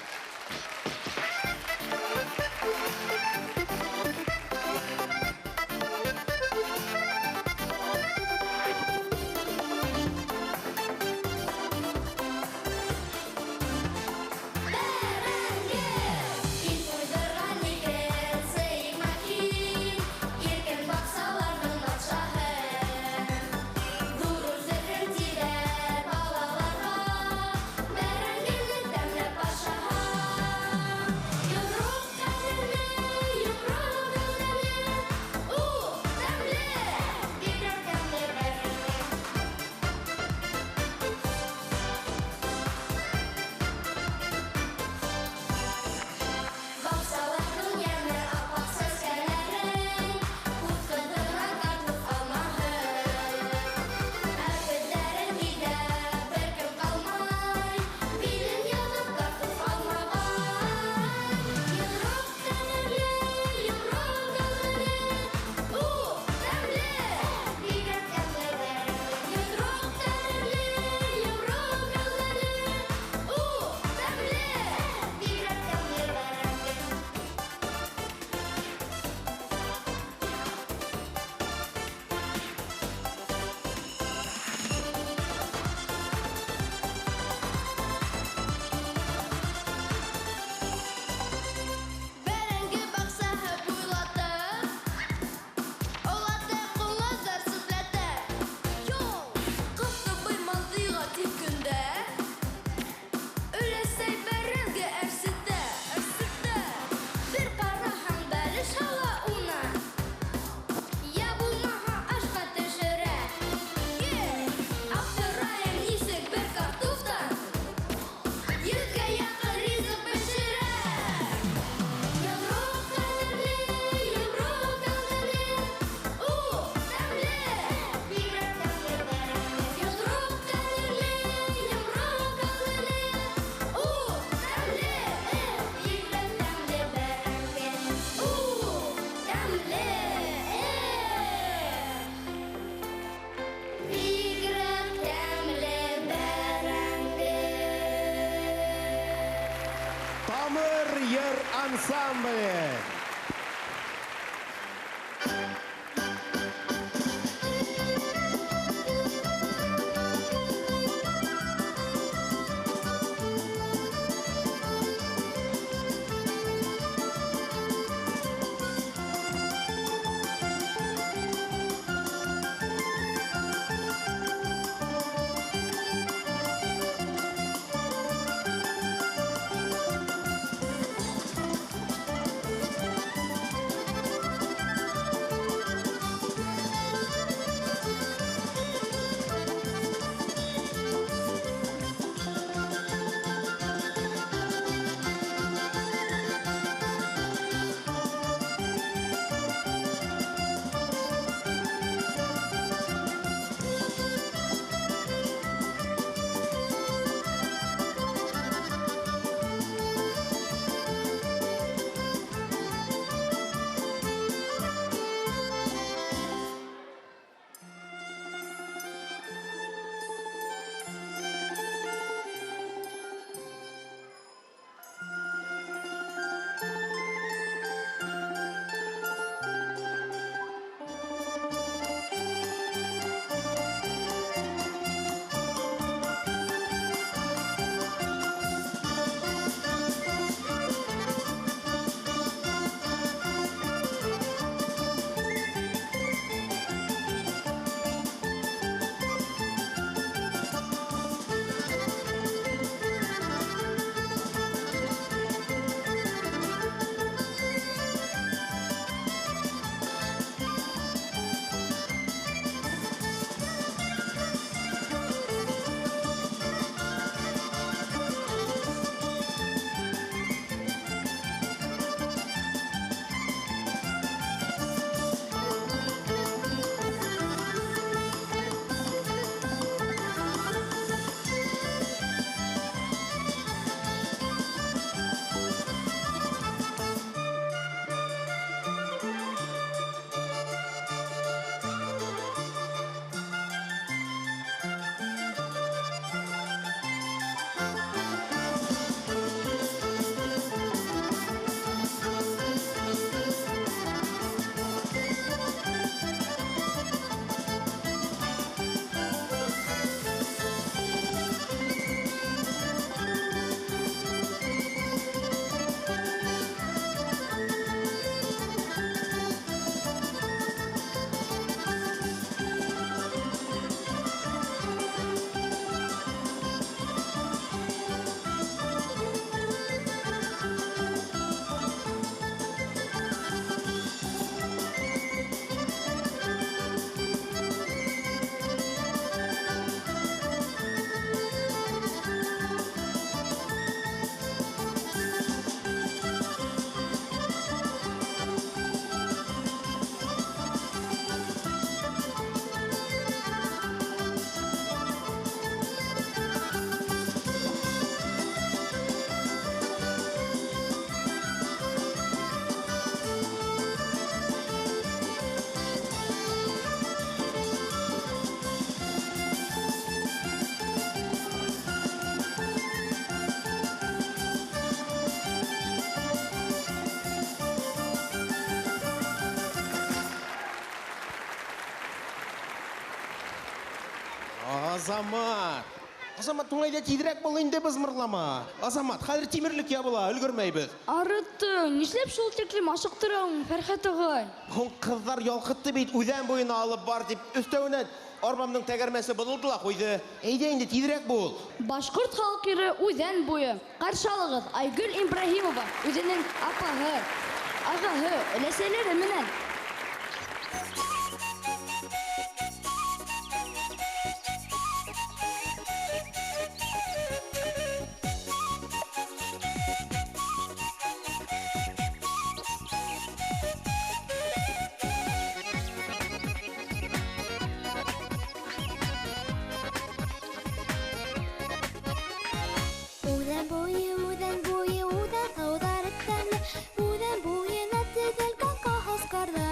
Speaker 2: Бәрәңгеле тәмләп аша.
Speaker 1: ансамбле. Азамат! Азамат, туңайда тиҙерәк был инде бызмырлама. Азамат, хәҙер тимерлек ябыла, өлгөрмәйбеҙ.
Speaker 3: Арыттың, нишләп шул тиклем ашыҡтыраң, Фәрхәт ағай?
Speaker 1: Һуң ҡыҙҙар ялҡытты бит, үҙән буйына алып бар тип, өҫтәүенә арбамдың тәгәрмәсе боҙолдо ла ҡуйҙы. Әйҙә инде тиҙерәк бул.
Speaker 3: Башҡорт халыҡ йыры үҙән буйы. Ҡаршы алығыҙ Айгөл Ибраһимова, үҙенең апаһы, ағаһы, өләсәләре менән.
Speaker 2: Үҙән буйы, үҙән һыуҙары тәмле, үҙән буйына төҙәлгән колхоз ҡарҙары.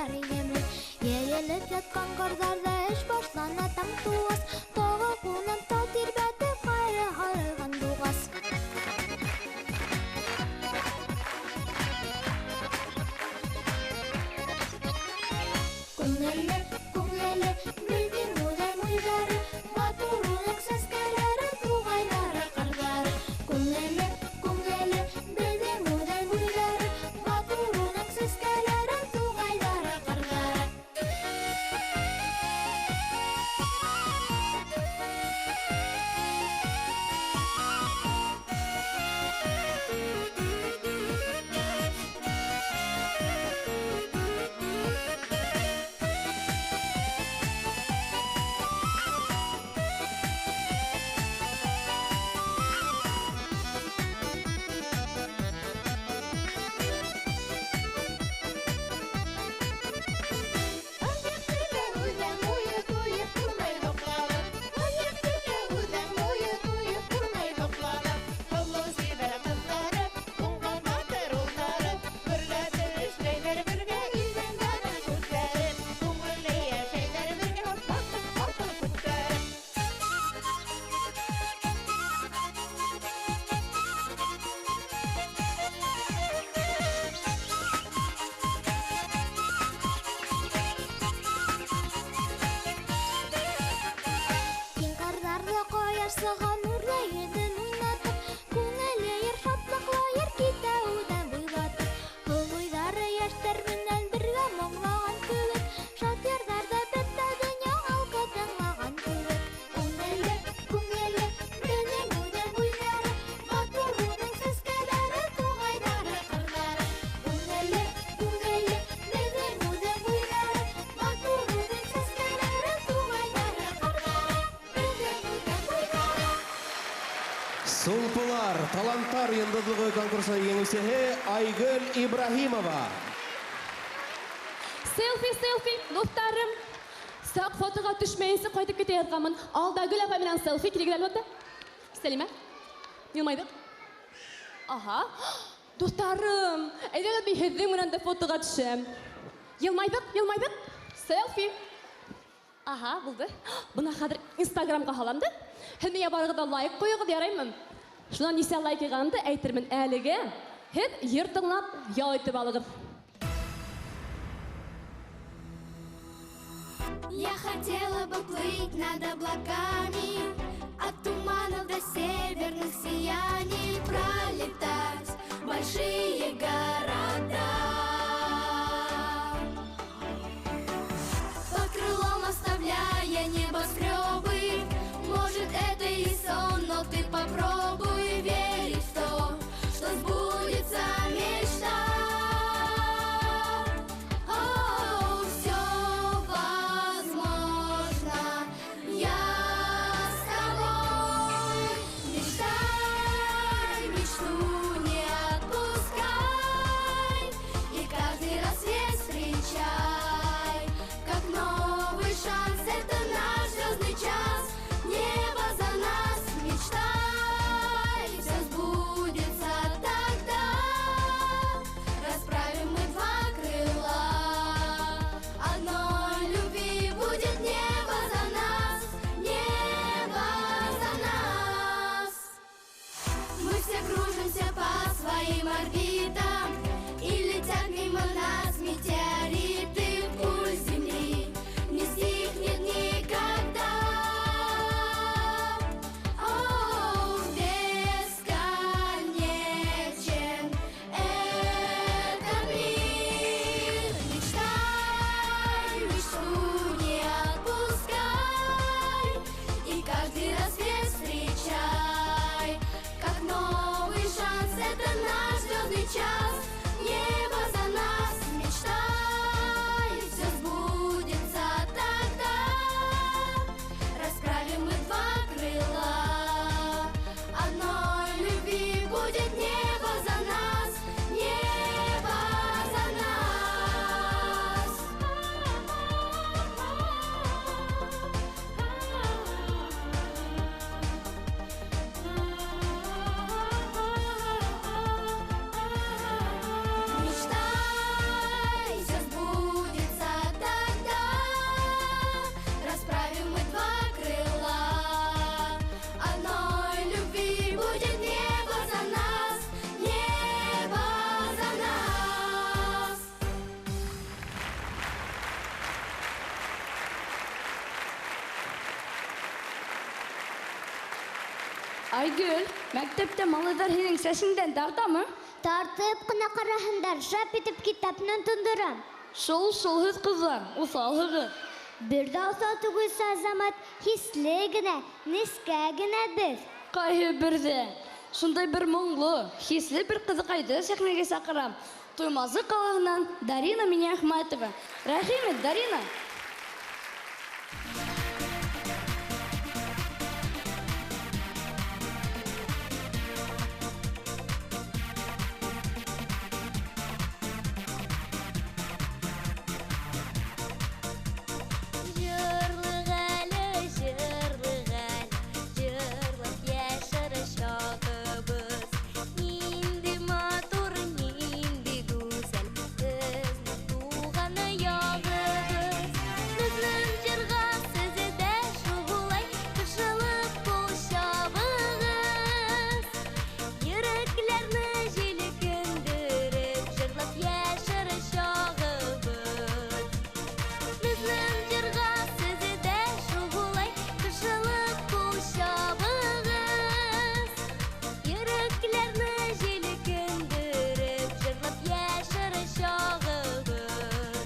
Speaker 1: Сулпылар, таланттар йондоҙлоғо конкурсы еңеүсеһе Айгөл Ибраһимова.
Speaker 6: Селфи, селфи, дуҫтарым. Саҡ фотоға төшмәйенсә ҡайтып китә яҙғанмын. Алда Гөл апай менән селфи килегеҙ әлбиттә. Сәлимә, йылмайҙыҡ. Аһа. Дуҫтарым, әйҙәгеҙ мин һеҙҙең менән дә фотоға төшәм. Йылмайҙыҡ, йылмайҙыҡ. Селфи. Аһа, булды. Бына хәҙер Инстаграмға һалам да. Һеҙ миңә барығыҙ ҙа лайк ҡуйығыҙ, яраймы? Шунан нисә лайк йыйғанымды әйтермен әлегә. Һеҙ йыр тыңлап ял итеп алығыҙ.
Speaker 2: Я хотела бы плыть над облаками, от туманов до северных сияний, пролетать большие города. Под крылом оставляя небоскребы, может, это и сон, но ты попробуй верить в то, что сбудется мечта. О, все возможно, я с тобой. Мечтай, мечту не отпускай, и каждый рассвет встречай, как новый шанс, это наш звездный час. Небо за нас, мечтай, все сбудется тогда. Расправим мы два крыла, одной любви будет небо за нас, небо за нас. Мы все кружимся по своим орбитам, и летят мимо нас метеориты. Пульс Земли не стихнет никогда. О, бесконечен этот мир. Мечтай, мечту не отпускай, и каждый рассвет встречай, как новый шанс, это наш звездный час. Небо за нас, мечтай, все сбудется тогда. Расправим мы два крыла, одной любви будет небо за нас, небо за нас. Мечтай, все сбудется тогда. Расправим мы два крыла, одной любви будет небо за нас, небо за нас.
Speaker 3: Айгөл, мәктәптә малайҙар һинең сәсеңдән тартамы?
Speaker 4: Тартып ҡына ҡараһындар, шап итеп китапны тондорам.
Speaker 3: Шул шулһыҙ ҡыҙҙар, уҫалһығыҙ.
Speaker 4: Бер ҙә уҫал түгел, Азамат, хисле генә, нескә генә беҙ.
Speaker 3: Ҡайһы берҙә шундай бер моңло, хисле бер ҡыҙыҡайҙы сәхнәгә саҡырам. Туймазы ҡалаһынан Дарина Миниәхмәтова. Рәхим ит, Дарина.
Speaker 2: Йырлыҡ әле, йырлыҡ әле, йырлап йәшәр чағыбыҙ. Ниндәй матур, ниндәй гүзәл беҙҙең туған яғыбыҙ. Беҙҙең йырға һеҙ ҙә шулай ҡушылып ҡул сабығыҙ. Йөрәкләрне җилкендереп, йырлап йәшәр чағыбыҙ. Беҙҙең йырға һеҙ ҙә шулай ҡушылып ҡул сабығыҙ. Йөрәкләрне җилкендереп, йырлап йәшәр чағыбыҙ.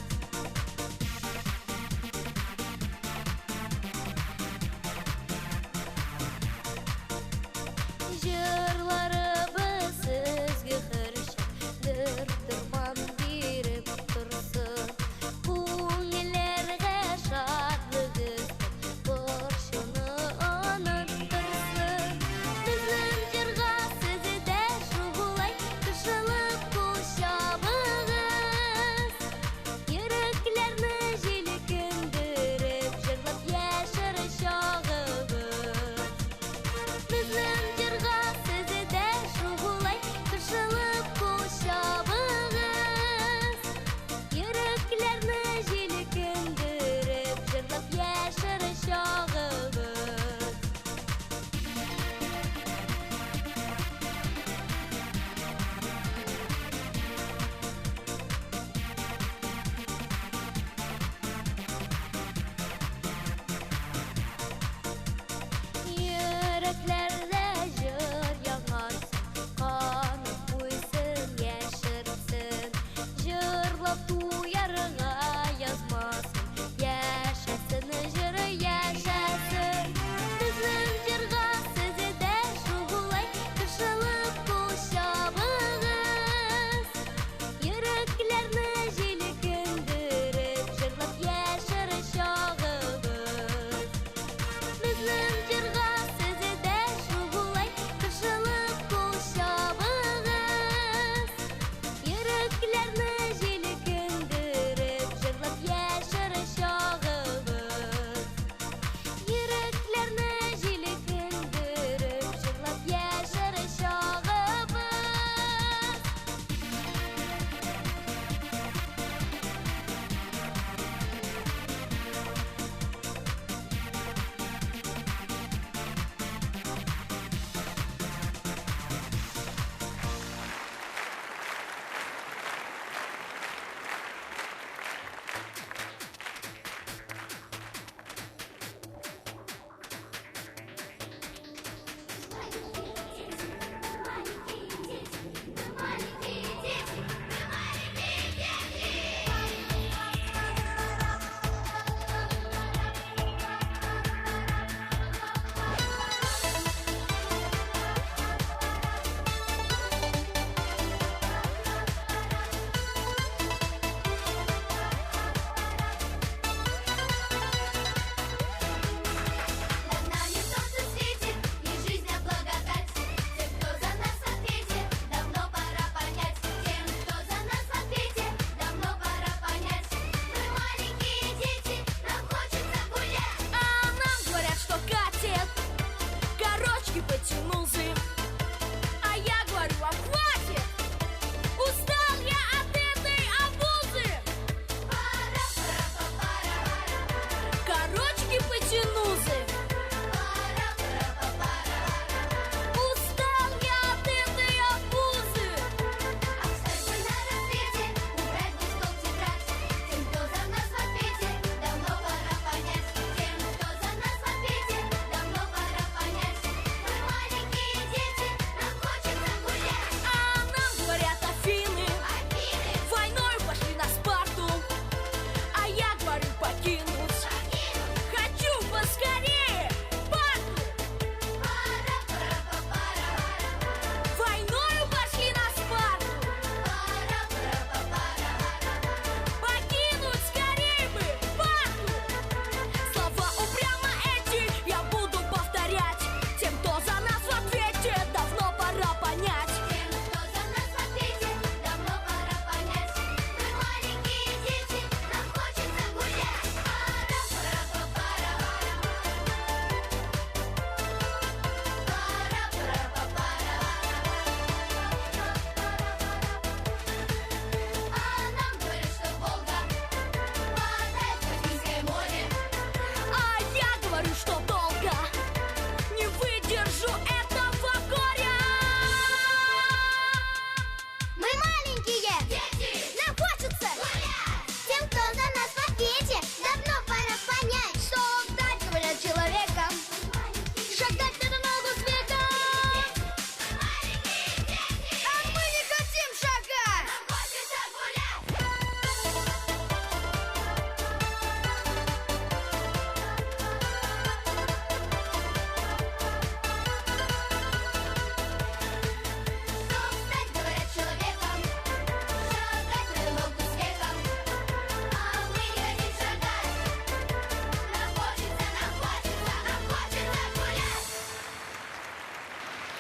Speaker 2: Йырларыбыҙ һеҙгә хөршәт, дәрт-дәрман биреп торһон. Күңелләргә шатлыҡ өҫтәп, борсоно онотторһон. Беҙҙең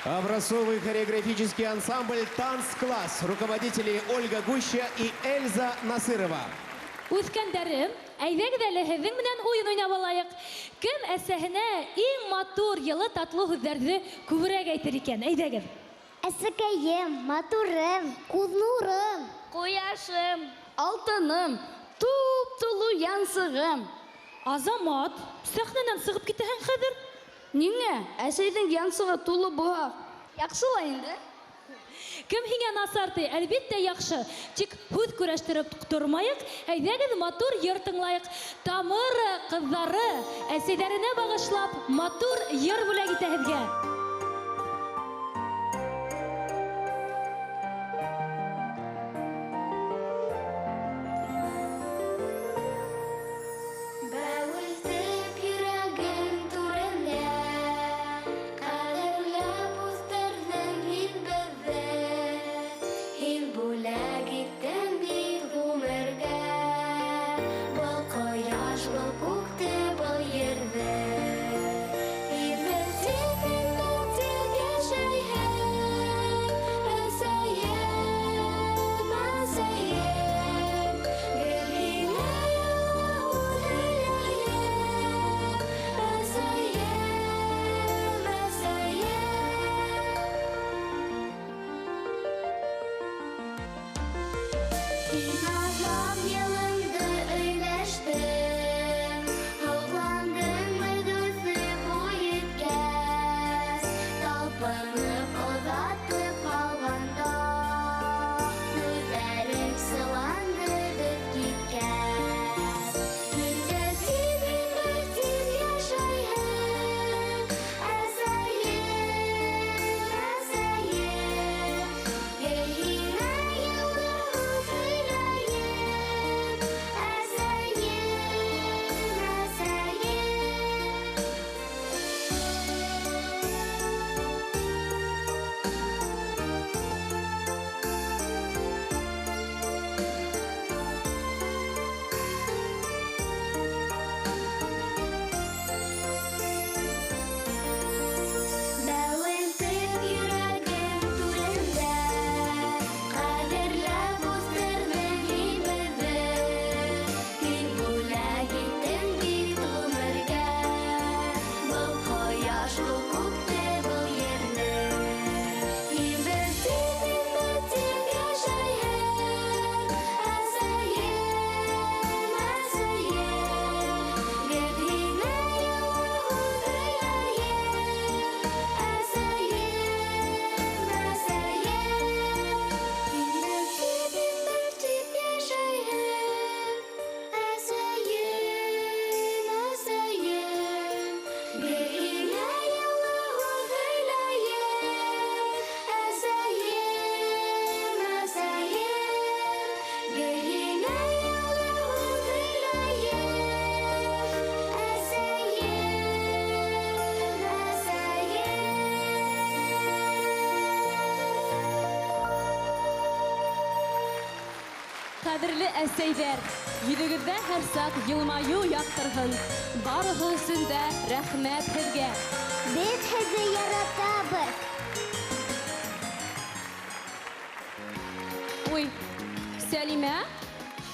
Speaker 1: Образцовый хореографический ансамбль «Танцкласс». Руководители Ольга Гуща и Эльза Насырова.
Speaker 7: Үҫкәндәрем, әйҙәгеҙ әле һеҙҙең менән уйын уйнап алайыҡ. Кем әсәһенә иң матур, йылы, татлы һүҙҙәрҙе күберәк әйтер икән? Әйҙәгеҙ.
Speaker 4: Әсәкәйем, матурым, күҙ нурым,
Speaker 3: ҡояшым, алтыным, туп-тулы янсығым.
Speaker 7: Азамат, сәхнәнән сығып китәһең хәҙер.
Speaker 3: Ниңә? Әсәйҙең янсығы тулы булһа, яҡшы ла инде.
Speaker 7: Кем һиңә насар ти? Әлбиттә яҡшы. Тик һүҙ көрәштереп тормайыҡ, әйҙәгеҙ матур йыр тыңлайыҡ. Тамыр ҡыҙҙары әсәйҙәренә бағышлап матур йыр бүләк итә һеҙгә.
Speaker 2: Бәүелтеп йөрәгем түрендә, ҡәҙерләп үҫтерҙең һин беҙҙе. Һин бүләк иттең бит ғүмергә, был ҡояш, был күкте, был ерҙе. Һин бер тик, һин бер тик йәшәйһең, әсәйем, әсәйем. Гел һиңә һөйләйем, әсәйем, әсәйем. Һин аҙлап йылыңды өйләштең, һоҡландың беҙ үҫеп буй еткәс, талпынып оҙатып ҡалғанда, күҙҙәрең сыланды беҙ киткәс. Һин бер тип, һин бер тип йәшәйһең, әсәйем, әсәйем. Гел һиңә йылы һүҙ һөйләйем, әсәйем, әсәйем. Бәүелтеп йөрәгем түрендә, ҡәҙерләп үҫтерҙең һин беҙҙе. Һин бүләк иттең бит ғүмергә, был ҡояш, был күкте, был ерҙе. Һин бер тип, һин бер тип йәшәйһең, әсәйем, әсәйем. Гел һиңә йылы һүҙ һөйләйем, әсәйем, әсәйем. Һин бер тип, һин бер тип йәшәйһең, әсәйем, әсәйем. Гел һиңә йылы һүҙ һөйләйем, әсәйем, әсәйем. Гел һиңә йылы һүҙ һөйләйем, әсәйем, әсәйем.
Speaker 6: Ҡәҙерле әсәйҙәр, йөҙөгөҙҙә һәр саҡ йылмайыу яҡтырһын. Барыһы өсөн дә рәхмәт һеҙгә.
Speaker 4: Беҙ һеҙҙе яратабыҙ.
Speaker 6: Уй, Сәлимә,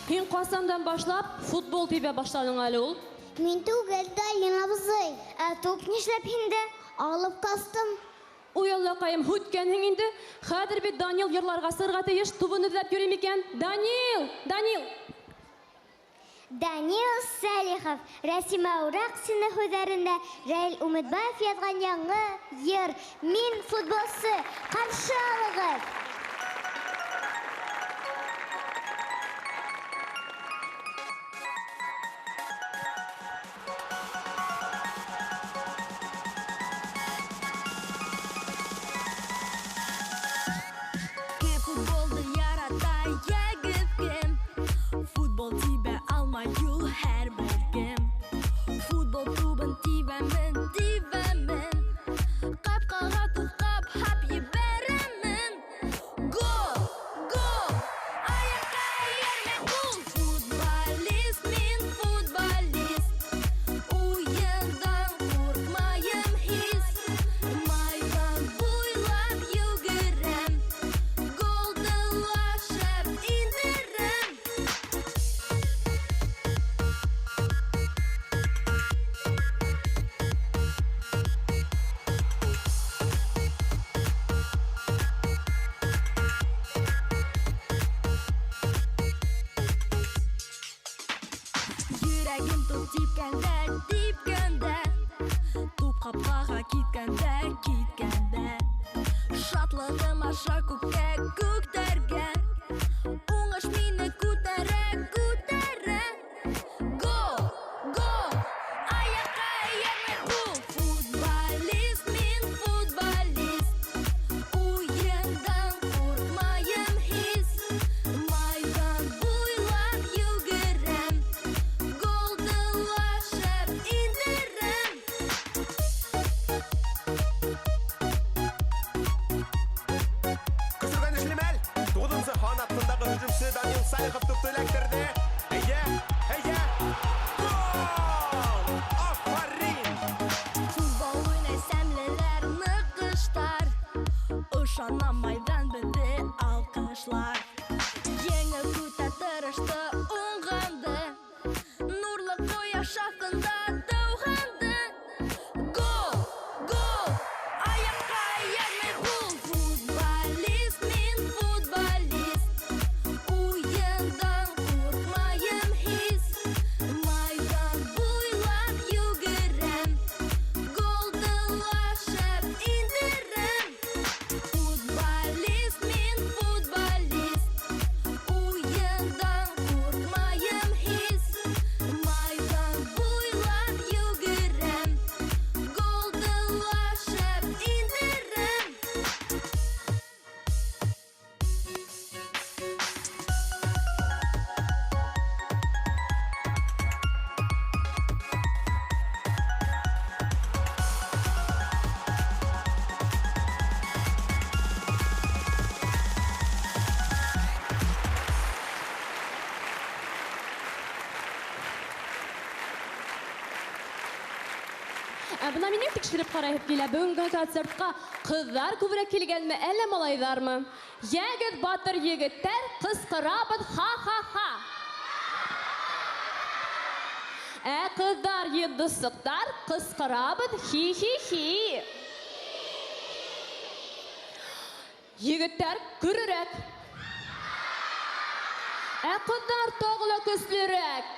Speaker 6: һин ҡасандан башлап футбол тибә башланың әле ул?
Speaker 4: Мин түгел, Данил абзый. Ә туп нишләп һиндә? Алып ҡастым.
Speaker 6: Уй, Аллаҡайым, һүткәнһең инде. Хәҙер бит Данил йырларға сығырға тейеш, тубын эҙләп йөрөй микән? Данил, Данил!
Speaker 4: Данил Сәлихов, Рәсимә Ураҡсина һүҙҙәрендә Рәил Үмитбаев яҙған яңы йыр «Мин футболсы». Ҡаршы алығыҙ!
Speaker 2: Кем футболды ярата, йәгеҙ кем? Футбол тибә алмай ул һәр бер кем. Футбол тубын тибәмен, тибәмен. Ҡапҡаға тоҫҡап һап ебәрәмен. Типкәндә, типкәндә, туп ҡапҡаға киткәндә, киткәндә. Шатлығым аша күккә күтәргән, уңыш мине күтәрә, күтәрә. Гол, гол, аяҡҡа эйәрмәй ҡул. Футболист мин, футболист, уйындан ҡурҡмайым һис. Майҙан буйлап йүгерәм, голды ла шәп индерәм.
Speaker 1: Көсөргәнешле мәл. 9-нсы һан аҫтындағы һөжүмсе Данил Салихов тупты эләктерҙе. Әйҙә, әйҙә. Гол! Афарин!
Speaker 2: Футбол уйнай сәмлеләр, ныҡыштар. Ышана майҙан беҙҙе алҡышлар. Еңеү көтә тырышты уңғанды. Нурлы ҡояш аҫтында тыуғанды. Гол, гол, аяҡҡа эйәрмәй ҡул. Футболист мин, футболист, уйындан ҡурҡмайым һис. Майҙан буйлап йүгерәм, голды ла шәп индерәм. Футболист мин, футболист, уйындан ҡурҡмайым һис. Майҙан буйлап йүгерәм, голды ла шәп индерәм.
Speaker 6: Ә бына минең тикшереп ҡарайһып килә. Бөгөнгө концертҡа ҡыҙҙар күберәк килгәнме, әллә малайҙармы? Йәгеҙ, батыр егеттәр, ҡысҡырабыҙ ха-ха-ха. Ә ҡыҙҙар, йондоҙсоҡтар, ҡысҡырабыҙ хи-хи-хи. Егеттәр көрөрәк. Ә ҡыҙҙар тағы ла көслөрәк.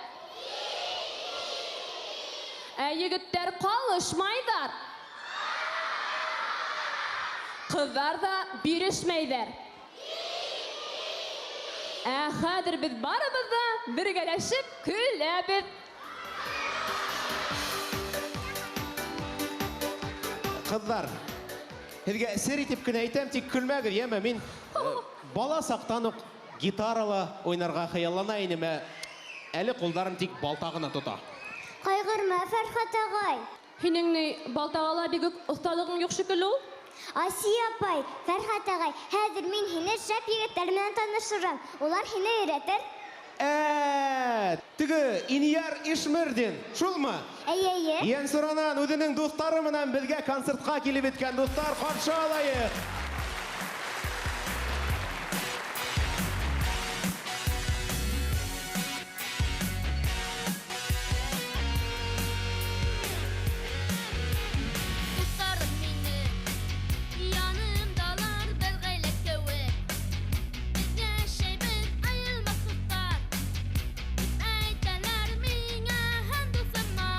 Speaker 6: Ә егеттәр ҡалышмайҙар. Ҡыҙҙар ҙа бирешмәйҙәр. Ә хәҙер беҙ барыбыҙ ҙа бергәләшеп көләбеҙ.
Speaker 1: Ҡыҙҙар, һеҙгә сер итеп кенә әйтәм, тик көлмәгеҙ, йәме? Мин бала саҡтан уҡ гитарала уйнарға хыяллана инем, ә әле ҡулдарым тик балта ғына тота.
Speaker 4: Ҡайғырма, Фәрхәт ағай.
Speaker 6: Һинең ни балтаға ла бик үк оҫталығың юҡ шикелле ул?
Speaker 4: Асия апай, Фәрхәт ағай, хәҙер мин һине шәп егеттәр менән таныштырам. Улар һине өйрәтер.
Speaker 1: Теге Иньяр Ишмердин, шулмы?
Speaker 4: Эйе, эйе.
Speaker 1: Йәнсуранан үҙенең дуҫтары менән беҙгә концертҡа килеп еткән дуҫтар, ҡаршы алайыҡ.
Speaker 2: Дуҫтарым мине, янымдалар бер ғаилә кеүек. Беҙ йәшәйбеҙ айырылмаҫ дуҫтар. Тип әйтәләр миңә һәм дуҫыма.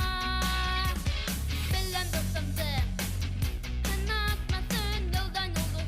Speaker 2: Беләм дуҫымды, һынатмаҫын юлдан юл.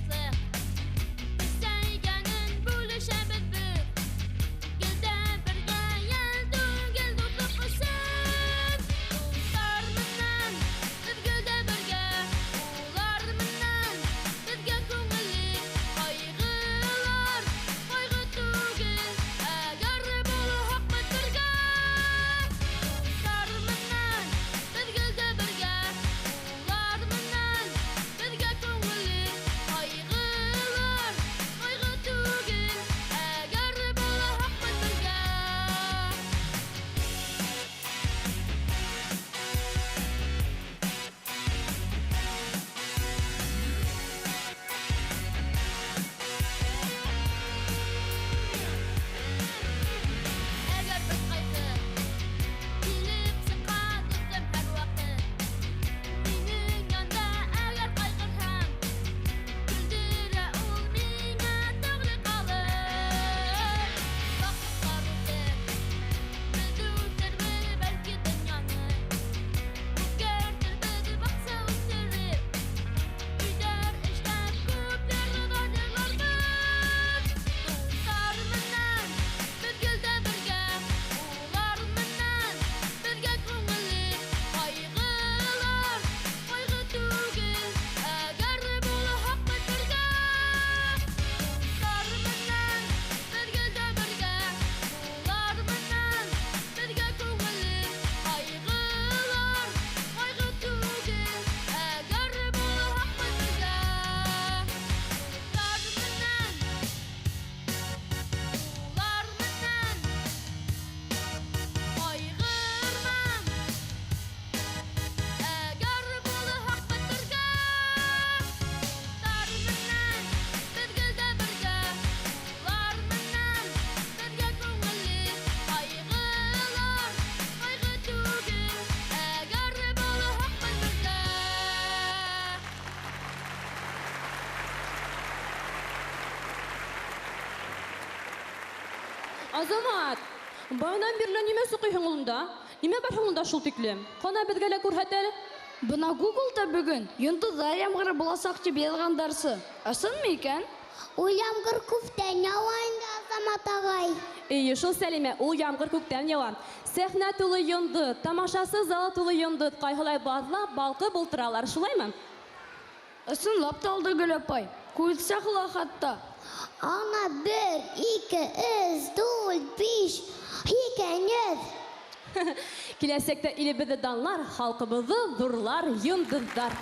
Speaker 6: Азамат, баянан бирле нимә суҡыйһың унда? Нимә бар һуң унда шул тиклем? Ҡана беҙгә лә күрһәт әле.
Speaker 3: Бына Google-да бөгөн йондоҙҙар ямғыры буласаҡ тип яҙғандарсы. Ысынмы икән?
Speaker 13: Ул ямғыр күптән яуа инде, Азамат ағай.
Speaker 6: Эйе, шул Сәлимә, ул ямғыр күктән яуа. Сәхнә тулы йондоҙ, тамашасы залы тулы йондоҙ, ҡайһылай баҙлап, балҡып ултыралар, шулаймы?
Speaker 3: Ысынлап та алды Гөл апай. Күҙ сағыла хатта.
Speaker 13: Ана 1, 2, 3, 4, 5, 200.
Speaker 6: Киләсәктә илебеҙҙе данлар, халҡыбыҙҙы ҙурлар йондоҙҙар.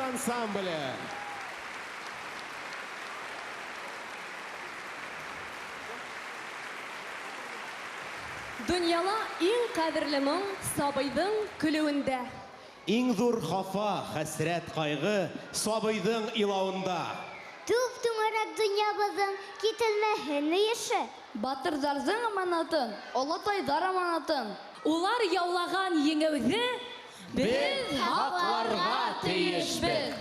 Speaker 1: Ансамбле.
Speaker 6: Донъяла иң ҡәҙерле моң сабыйҙың көлөүендә.
Speaker 1: Иң ҙур хафа, хәсрәт, ҡайғы сабыйҙың илауында.
Speaker 4: Түп түңәрәк донъябыҙҙың кителмәһен мөйөшө.
Speaker 3: Батырҙарҙың аманатын, олатайҙар аманатын.
Speaker 7: Улар яулаған еңеүҙе
Speaker 1: беҙ һаҡларға тейешбеҙ.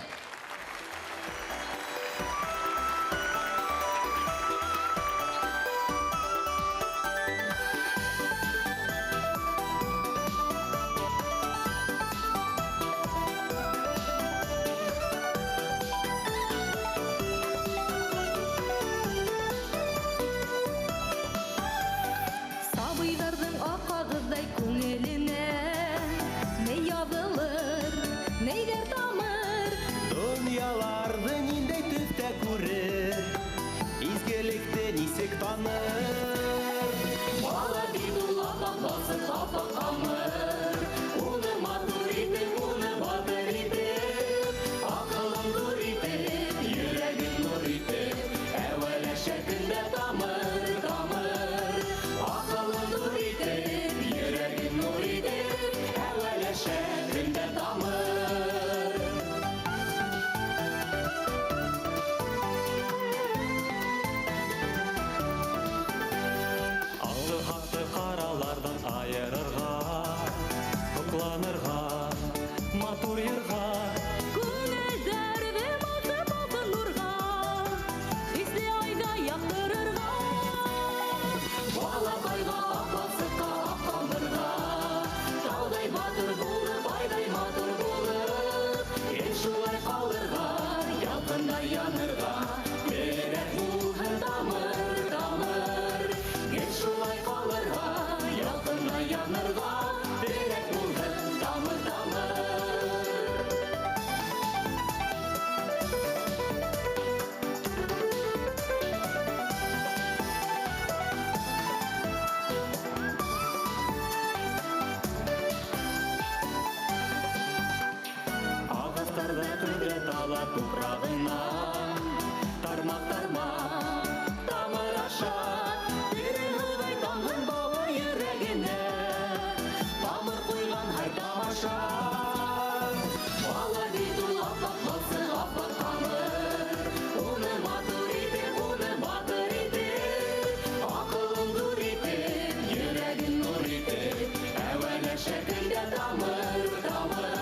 Speaker 23: Сабыйҙарҙың аҡ ҡағыҙҙай күңеленә ни яҙылыр, ниҙәр тамыр.
Speaker 8: тупрағынан. Тармаҡ-тармаҡ тамыр аша, тере һыуҙай тамһын бала йөрәгенә. Тамыр ҡуйған һай тамаша. Бала бит ул аппаҡ балсыҡ, аппаҡ ҡамыр. Уны матур итеп, уны батыр итеп, аҡылын ҙур итеп, йөрәген нур итеп, әүәләшә көн дә тамыр, тамыр.